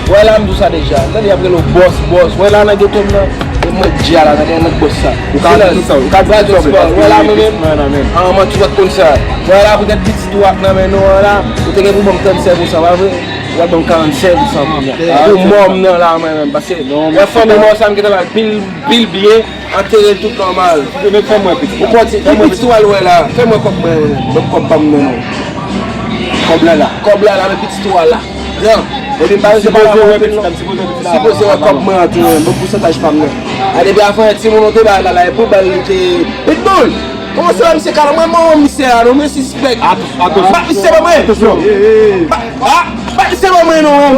Wè la, m di w sa deja. Tande, y ap rele w bòs, bòs. Wè la, nan geto m nan, e mwen k dja la, nan, nan bòs sa. Ou ka di tout sa, ou ka di tout sa. Wè la, mwen menm, an, manti, w pa t konn sa. Wè la, poutèt pitit ou ak nan men nou an la, ou te gen pou ban m trannsèt pou san, pa vre? W ap ban m karannsèt pou san pou mwen. Pou mò m nan la, mwen menm, paske wè fanmi mò sa, m gentan ba l pil, pil byen, antere l tout nòmal. Ou konti, e pitit ou al wè la, fè mwen kòb mwen, ban m kòb pa m nan non. Kòb la la. Kòb la la, men pitit ou a la. Pran. Epi m pa bezwen pale avè w anpil non. Sipoze wè kòb mwen antre, bon pousantaj pa m nan. A depi avan yon timoun ou te bay la la, e pou bal li te pitbull. Kòman se la misye kalan mwen, mwen misye a non, mwen sispèk. Bat misye ban mwen. Bat misye ban mwen non.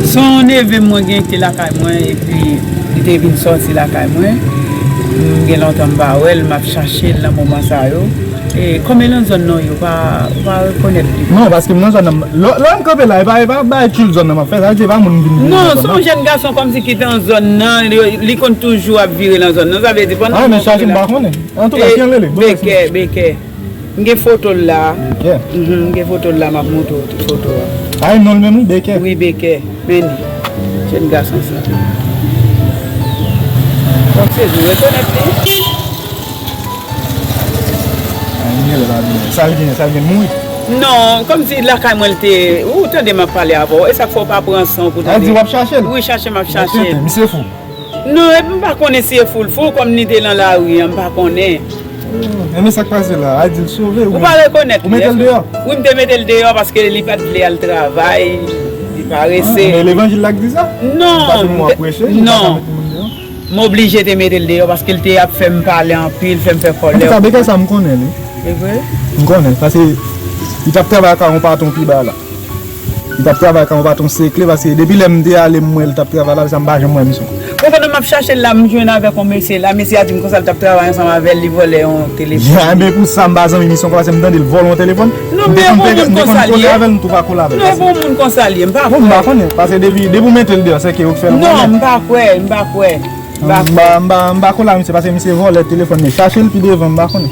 Se yon neve mwen gen ki lakay mwen, epi li te vin sòti lakay mwen. M gen lontan m pa wè l, m ap chache l nan moman sa yo. E kòm e nan zòn nan, yo pa, ou pa rekonèt li. Non, paske m nan zòn nan, lè, lè m kanpe la, e pa, e pa bay tchoul zòn nan m ap fè, sa vle di e pa moun m vin vin nan zòn nan. Non, se yon jèn gason kòmsi ki te nan zòn nan, li, li konn toujou ap vire nan zòn nan, sa vle di pandan. Ah, men chache m pa konnen. Antouka, ki jan l rele? Bekè, Bekè. M gen foto l la. Bekè? Mhm, m gen foto l la, m ap montre w foto a. Ah, e non l menm wi, Bekè? Wi, Bekè. Men li. Jèn gason sa. Donk, se vre, ou rekonèt li? Sa l gen, sa l gen mouri? Non, kòmsi lakay mwen l te, ou tande m ap pale avè w, e sa k fè w pa pran san w pou tande. Sa di w ap chache l? Wi, chache m ap chache l. Misye fou. Non, epi m pa konnen si e fou l fou, kòm li te nan lari a, m pa konnen. Enben sa k pase la, a di l sove. Ou pa rekonèt li? Ou mete l deyò? Wi, m te mete l deyò paske li pa t vle al travay, li parese. Men levanjil la k di sa? Non, non. M oblije te mete l deyò paske l te ap fè m pale anpil, fè m fè kòlè. Antouka, Bekè sa m konnen li. E vre? M konnen, paske li t ap travay ak yon patwon pi ba la. Li t ap travay ak yon patwon sekle, paske depi lè m te ale m wè l t ap travay la, sa m pa janm wè misye. Bon, pandan m ap chache l la, m jwenn avèk yon mesye la, mesye a di m konsa l t ap travay ansanm avè l, li vòlè yon telefòn. Ya, enben pou sa m pa zanmi misye ankò, paske m tande l vòlè yon telefòn. Non, men e pa yon moun konsa l ye. M te konn kole avè l, m tou pa kole avè l. Non, e pa yon moun konsa l ye, m pa kwè. Bon, m pa konnen, paske depi, depi w mete l deyò, se ke yo k fè l konnen. Non, m pa kwè, m pa kwè. M pa, m pa, m pa kole a misye, paske misye vòlè telefòn li. Chache l pi devan, m pa konnen.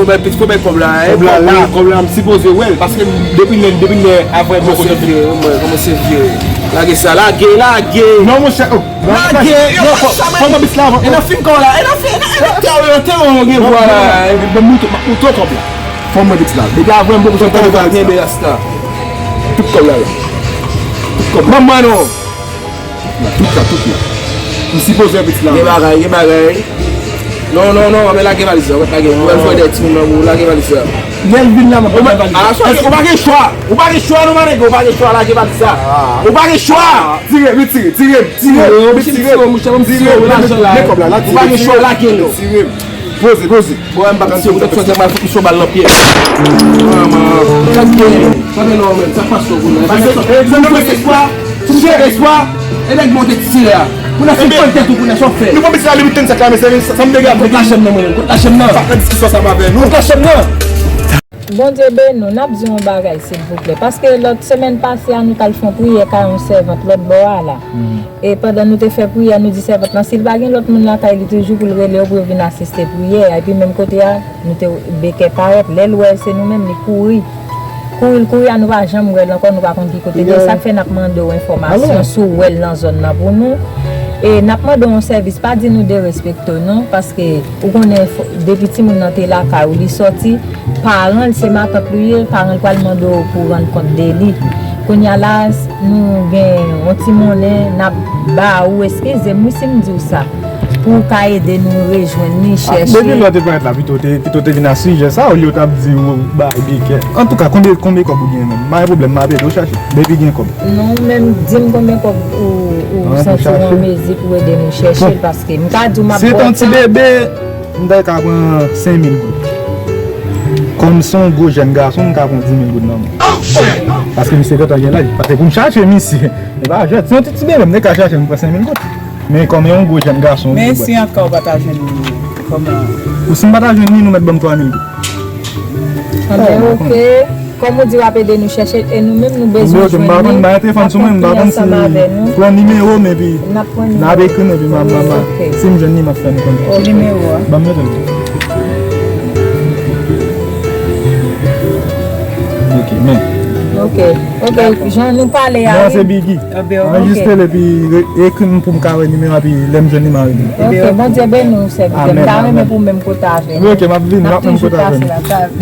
fò bay pit, fò bay kòb la, eh, kòb la, kòb la, m sipoze wè l, paske depi lè, depi lè, avè m poko sòti. Kòmanse vire, mwen, kòmanse vire. Lage sa, lage, lage. Non, monchè, oh, non, lage, yo, fò, fò mwen bis la avan. E nan fim kò la, e nan fim, e nan, e nan tè, yo, tè, yo, gen vwa la. Bon, m moute, m moute kòb la. Fò mwen bis la. Depi avè m poko sòti, kenbe rasta. Tout kòb la, la. Tout kòb la. Manman non. Tout la, tout la. M sipoze envesti la. Gen bagay, gen bagay. Non, non, non, men lage valiz la, lage. Ou wè l fè de timoun nan, ou lage valiz la. Lè l vin la, mwen pran valiz la. Ou pa gen chwa. Ou pa gen chwa, non, manèg, ou pa gen chwa, lage valiz la. Ou pa gen chwa. Tire, retire, tire, tire, retire. Tire, tire, lajan la. Ou pa gen chwa, lage l. Tire. Poze, poze. Bò, m p ap tire, ou t ap chwazi mal, fòk m sou bal nan pyè. Manman, gad gen, gad gen non, men, sa k pase w, kounye a? Sa fè, sa fè, sa fè espwa, sa fè espwa, e nèg monte ti tire a. Kounye a, se pran tèt ou, kounye a, sa w fè? Nou pa bezwen ale mitan sa ka, men sa, sa m te gade. Kot lachèm nan, mwen, kot lachèm nan? Sa fè diskisyon sa pa avè nou. Kot lachèm nan? Bondye beni w, n ap di yon bagay, silvouplè. Paske lòt semèn pase a, nou t al fè yon priyè kay yon sèvant lòt bò a la. E pandan nou te fè priyè, nou di sèvant lan, si l pa gen lòt moun lakay li toujou pou l rele yo pou yo vin asiste priyè a. Epi menm kote a, nou te, Bekè parèt. Lè l wè se nou menm, li kouri. Kouri l kouri a, nou pa janm wè l ankò, nou pa konn ki kote l ye. Sa k fè n ap mande w enfòmasyon si w wè l nan zòn nan pou nou. E n ap mande w yon sèvis, pa di nou derespekte w non, paske ou konnen fò, depi timoun nan te lakay ou, li sòti, paran l, se matant li ye, paran l pral mande w pou w rann kont de li. Kounye a la, nou gen yon ti monnen, n ap ba ou, eskize m wi si m di w sa, pou w ka ede nou rejwenn li, chèche. Depi lè w te parèt la, pito w te, pito w te vin a sijè sa, olye w t ap di w bay Bekè. Antouka, konbyen, konbyen kòb ou gen menm? Pa gen pwoblèm, m ap ede w chache. Depi gen kòb. Non, ou menm, di m konbyen kòb ou, ou santi w an mezi pou ede nou chèche l, paske m ka di w m ap ba w tan. Si se te yon ti bebe, m ta ka pran senk mil goud. Kòm se yon gwo jèn gason, m ka pran dis mil goud nan men l. Paske misye gentan gen laj. Paske pou m chache misye, e pa jwèt. Se yon ti, ti bebe, m te ka chache l, m pran senk mil goud. Men kòm e yon gwo jèn gason, men si antouka ou pa ta jwenn li, kòman? Ou si m pa ta jwenn li, nou mèt ban m twa mil goud. Anben, oke. Kòm ou di w ap ede nou chèche, e nou menm nou bezwen jwenn li, n ap kontinye ansanm avè nou. Pran nimewo m epi n ap ekri m epi m ap, m ap, si m jwenn li, m ap fè nou konnen. Ki nimewo a? Ban m yo tande. Ok, men. Ok, ok, jan nou pale a, non, se Biggie. Anrejistre l epi re-, ekri m pou m ka wè nimewo a, epi lè m jwenn li, m a rele. Ok, Bondye beni w, sèvitè. M ta renmen pou w menm kote avè nou. Ok, m ap vini, m ap menm kote avè nou.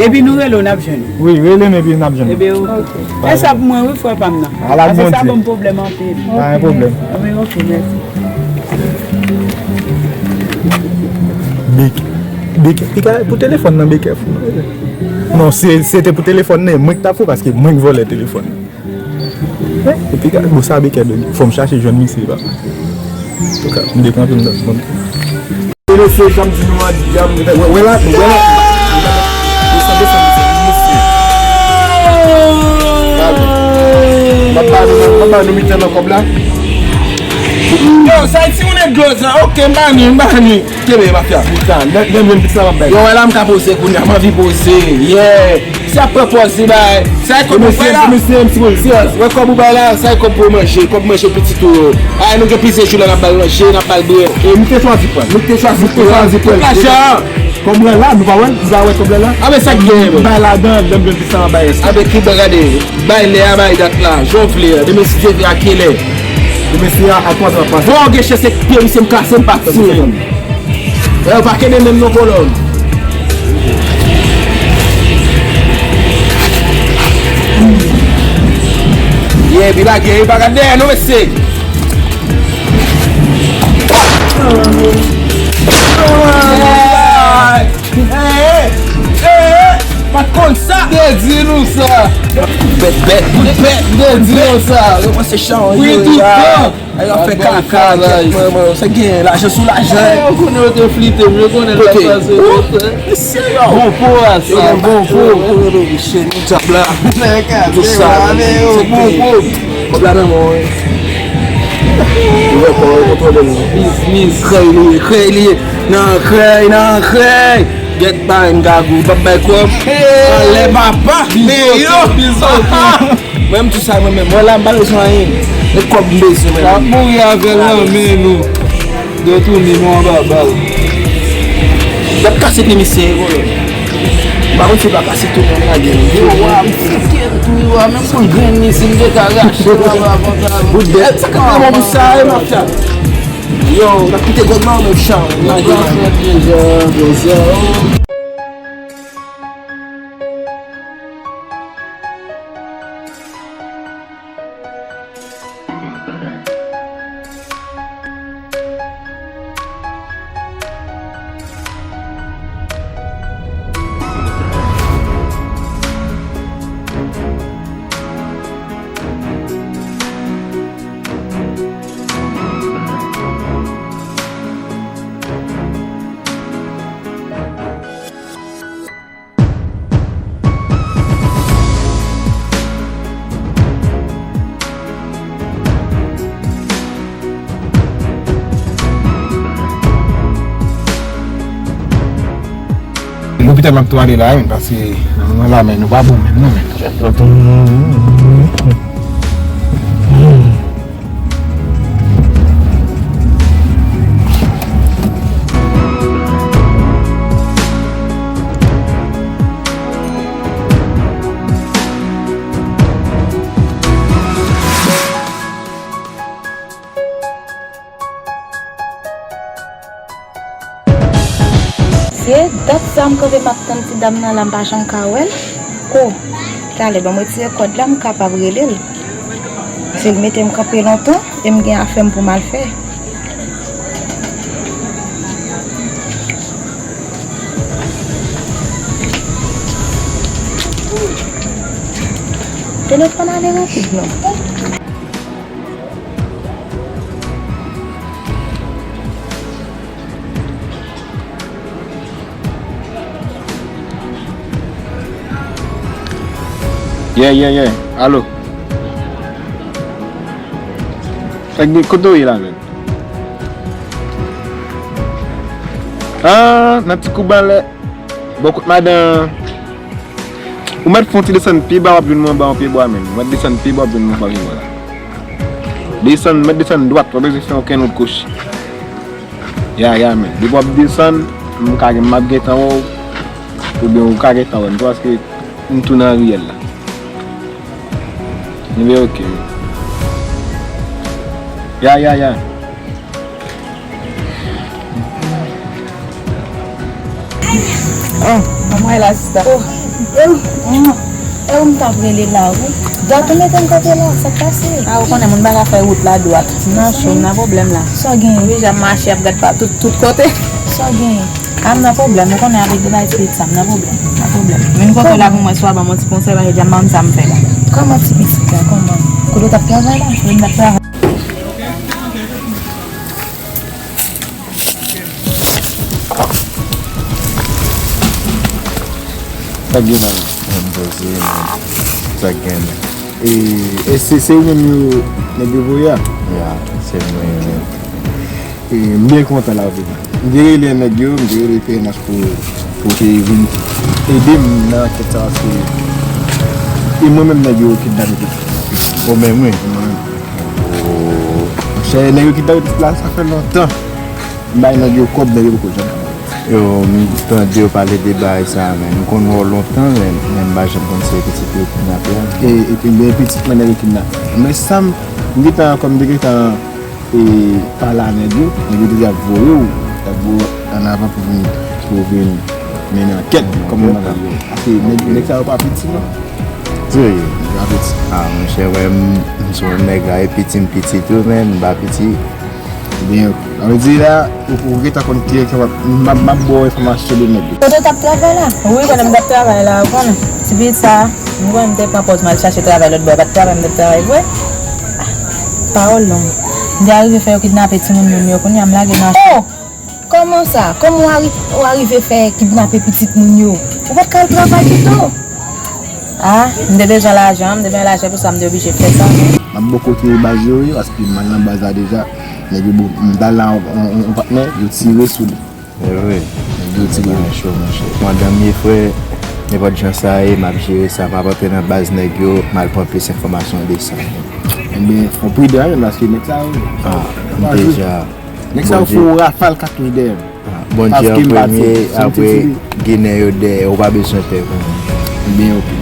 Depi nou rele w, n ap jwenn ou. Wi, rele m epi n ap jwenn ou. Ebyen, ok. E sa pou mwen, wi, frè pa m nan. Ala Bondye. Afè sa ban m pwoblèm anpil. Pa gen pwoblèm. Ebyen, ok, mèsi. Big, Big, Big, pou telefòn nan, Big fou. Non, se, se te pou telefòn nan, mwen ki t ap fou paske mwen ki vòlè telefòn nan. Epi gade, bon, sa Bekè dwe fò m chache jwenn misye, papa. Antouka, m dekontre m nan. Mesye, jan m di nou an, jan m, wè, wè la, wè la. Desann, desann, desann, mesye. Gade. M ap ba nou, m ap ba nou mitan nan kòb la. Yo, sa e timoun e dlo sa. Ok, m ba nou, m ba nou. Kenbe, mafya. Mitan, lè, lè m jwenn pitit la, m ap bay. Yo, wè la, m ka poze kounye a, m anvi poze. Yeah. Si ap pran pòz li bay, sa e kòb ou bay la. Mesye, mesye, mesye. Wè kòb ou bay la, sa e kòb pou manje, kòb manje pitit ou yo. Ay, nou gen plizyè jou la n ap ba l manje, n ap ba l bwè. E nou te chwazi pran. Nou te chwazi pran. Nou te chwazi pran. Tout lajan. Kòb la la, nou pa wè, nou pa wè kòb la la. A, men sa k gen, men. Bay ladan, lè m jwenn pitit la, m ap bay rès la. A, men ki bon, gade. Bay lè a, bay dat la. Jan w vle a. Demen, si Dye vle, a kilè? Demen, si a, a twazè n ap pase. Bon, gen chans se pye misye m kase, m pa tiye. Yo, pa kenbe menm non, kolòn. Yeah, epi lage, epa gad dèyè nou, mesye. Pa t konn sa. M te di nou sa. Kout bèt, bèt, kout bèt. M te di nou sa. Yo panse chan, yo, yo, yo. Ay, yo ap fè kaka, kèt mwen, mwen, se gen lajan sou lajan. Yo konnen yo te flite m, yo konnen l ap pase konsa. Mesye yo. Bon po a sa, bon po. Mesye, nou tap la. Tout sa, se bon po. Kòb la nan men w, wi. Ou wè kò w kontwole l. Biznis. Krèy li ye, krèy li ye. Nan krèy, nan krèy. Gèt bay m gagou, p ap bay kòb. Anlè papa, men yo. Mwen menm tou sa mwen menm. Mwen la m pa bezwen anyen. E kòb m bezwen mwen. L ap mouri avè l nan men nou. Yo tounen nou anba bal. Y ap kase pye misye, e kolon. M pa konn si yo pa kase tou men lage l. Yo wa, m fouke l tou, yo wa, menm pou l grenn li, si m te ka rache l anba pantalon. Bout bèt, sa k ap fè mwen pou sa, e mafya. Yo, n ap kite gwòg nan men chan. Lage l. Lopital m ap tou ale la, wi, paske nan moman la, men nou pa bon menm, non, men. Se dat sa m kanpe m ap tann ti dam nan la, m pa janm ka wè l. O, talè ban m retire kòd la, m kapab rele l. Paske l mete m kanpe lontan e m gen afè m pou m al fè. Telefòn ale rapid non. Yeah, yeah, yeah. Alo. Sa k gen, kote w ye la menm? Ah, nan ti kou ban lè. Bò kot madan. Ou mèt fè yon ti desann pi ba, w ap jwenn mwen anba yon pyebwa menm. Ou mèt desann pi ba, w ap jwenn mwen anba pyebwa la. Desann, mèt desann dwat, w pa bezwen fè okenn lòt kouch. Ya, ya, men. Depi w ap desann, m ka gen, m ap gentan wè w. Oubyen ou ka gentan wè m tou, paske m tou nan riyèl la. Anyway, ok. Ya, ya, ya. Oh, anmwey la, sista. Oh, e ou, e ou m t ap rele la, wi. Dwat ou mete m kanpe la, sa k pase? A, ou konnen moun pa ka fè wout la dwat. Nan cho, m nan pwoblèm la. Sa w genyen? Wi, jan m mache ap gad pa tout, tout kote. Sa w genyen? A, m nan pwoblèm, ou konnen avèk de bagay ti pitit sa, m nan pwoblèm, m nan pwoblèm. Vin kote w la pou mwen, swa ban m yon ti konsèy, paske jan m pa konn sa m fè la. Kòman ti pitit la, kòman? Kote w t ap travay la? Kote m t ap travay. Sa k gen la menm? Mwen poze, men. Sa k gen la? E, e se, se ou menm yo, nèg yo voye a? Ya, se mwen menm. E, m byen kontan la, vre. M te rele nèg yo, m te rele P N H pou, pou te vin ede m nan ankèt sa, paske e mwen menm nèg yo kidnape tou. Ou menm, wi. Mwen menm. Oh. Monchè, nèg yo kidnape pitit la, sa fè lontan. M bay nèg yo kòb, nèg yo poko janm. Yo, m tande yo pale de bagay sa, men m konn wè w lontan, men, men m pa janm konn se pitit yo kidnape a. E, e, ebyen, pitit mwen nèg yo kidnape. Men sa m, m gentan, kòm m te gentan, e, pale a nèg yo, nèg yo te di ap voye w, y ap voye w annavan pou vin, pou vin mennen ankèt, kòm mwen nèg yo. Paske nèg, nèg sa yo pa piti, non. Serye? Nèg yo pa piti. A, monchè, wè, m, m se yon nèg la, e piti m piti tou, men m pa piti. Byen, sa vle di la, ou, ou gentan konn ki, ki m ap, m ap, m ap ba w enfòmasyon de nèg yo. Kote w t ap travay la? Wi, konnen m t ap travay la, ou konnen. Ti pitit sa, m konnen m te pran pòz m al chache travay lòt bò, e pa t travay m t ap travay vre. Ah, pawòl long. M te arive fè yo kidnape timoun moun yo, kounye a m lage nan... Oh! Kòman sa? Kòman w ari-, w arive fè kidnape pitit moun yo? Ou pa t ka al travay pito? Ah, m te bezwen lajan, m te bezwen lajan, pou sa m te oblije fè sa. M ap bò kote baz yo, wi, paske m al nan baz la deja. Nèg yo, bon, m t al la, on, on, on patnè, yo tire sou li. Se vre. Nèg yo tire. Bagay cho, monchè. Pandan m ye frè, nenpòt jan sa ye, m ap jere sa. M ap antre nan baz nèg yo, m al pran plis enfòmasyon de sa. Ebyen, fò w pridan, wi, paske nèg sa yo... Ah, m deja... Nèg sa yo fè w rafal katouch dèyè m. Ah, Bondye an premye, apre Ginen yo dèyè, ou pa bezwen pè pou mwen. Ebyen, oke.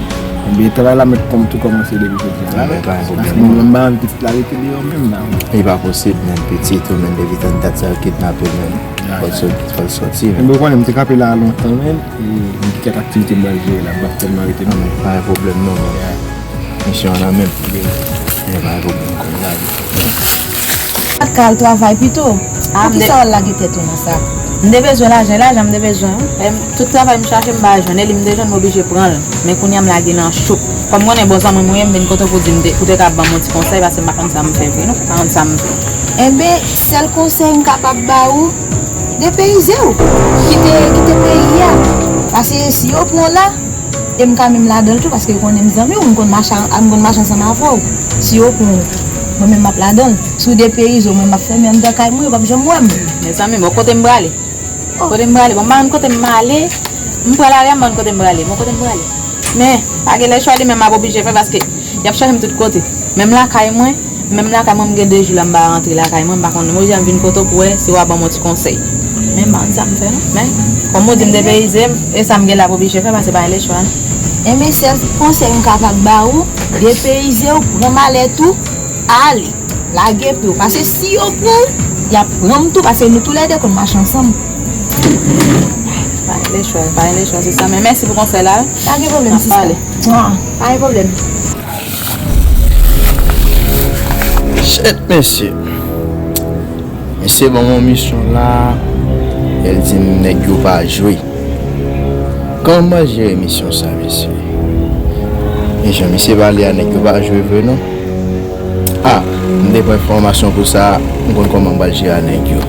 Ebyen, travay la mèt kòm tou kòmanse depi jodi a la. Ebyen, pa gen pwoblèm. Paske mwen, m pa anvi pitit la rete deyò menm la. Li pa posib, menm pitit ou, menm depi tan dat sa yo kidnape l, menm. Fò l sòti, fò l sòti, menm. Ebyen, ou konnen, m te kanpe la lontan, menm, e m gen kèk aktivite m pral jere la, m p ap tèlman rete non. Ah, men pa gen pwoblèm non, menm. Misyon an nan men m. Ebyen, pa gen pwoblèm, kounye a. Pa t ka al travay pito? Ah, m te... Poukisa w al lage tèt ou nan sa? M te bezwen lajan, e lajan m te bezwen, wi. E m, tout travay m chache, m pa jwenn, e li m te jwenn, m oblije pran l. Men kounye a m lage nan cho. Kòm m konnen bon zanmi m ou ye, m vin kote w pou di m te, pou te ka ban m yon ti konsèy, paske m pa konn sa m fè vre, non. M pa konn sa m fè. Enben, sèl konsèy m kapab ba ou, depeyize w. Kite, kite peyi a. Paske si yo pran w la, e m ka menm ladan l tou, paske yo konnen m zanmi w, m konn mache, m konn mache ansanm avè w. Si yo pran w, mwen menm m ap ladan l. Si w depeyize w, mwen m ap fèmen anndan kay mwen, yo p ap janm wè m. Mezanmi, bon, kote m prale? Kote m prale? Bon, m pa konn kote m prale. M pran lari a, m pa konn kote m prale. Bon, kote m prale? Men, pa gen lè chwa li menm m ap oblije fè, paske y ap chèche m tout kote. Menm lakay mwen, Menm lakay mwen, m gen de jou la m pa rantre lakay mwen, m pa konn, m oblije vin kote w pou wè si w a ban m yon ti konsèy. Men m pa konn sa m fè non. Men, kòm ou di m depeyize m, e sa m gen la pou oblije fè, paske pa gen lechwa. Enben, sèl konsèy m kapab ba ou, depeyize w, pran malèt ou, ale. Lage pye w. Paske si yo pran w, y ap pran m tou, paske nou toulède konn mache ansanm. Pa gen lechwa, pa gen lechwa, se sa. Men mèsi pou konsèy la. Pa gen pwoblèm, sista. Pa gen pwoblèm. Shit, mesye. Mesye ban m yon misyon la, e l di m nèg yo pa jwe. Kòman m pral jere misyon sa, mesye? E jan misye pale a, nèg yo pa jwe vre, non. Ah, m te pran enfòmasyon pou sa, m konn kòman m pral jere a nèg yo.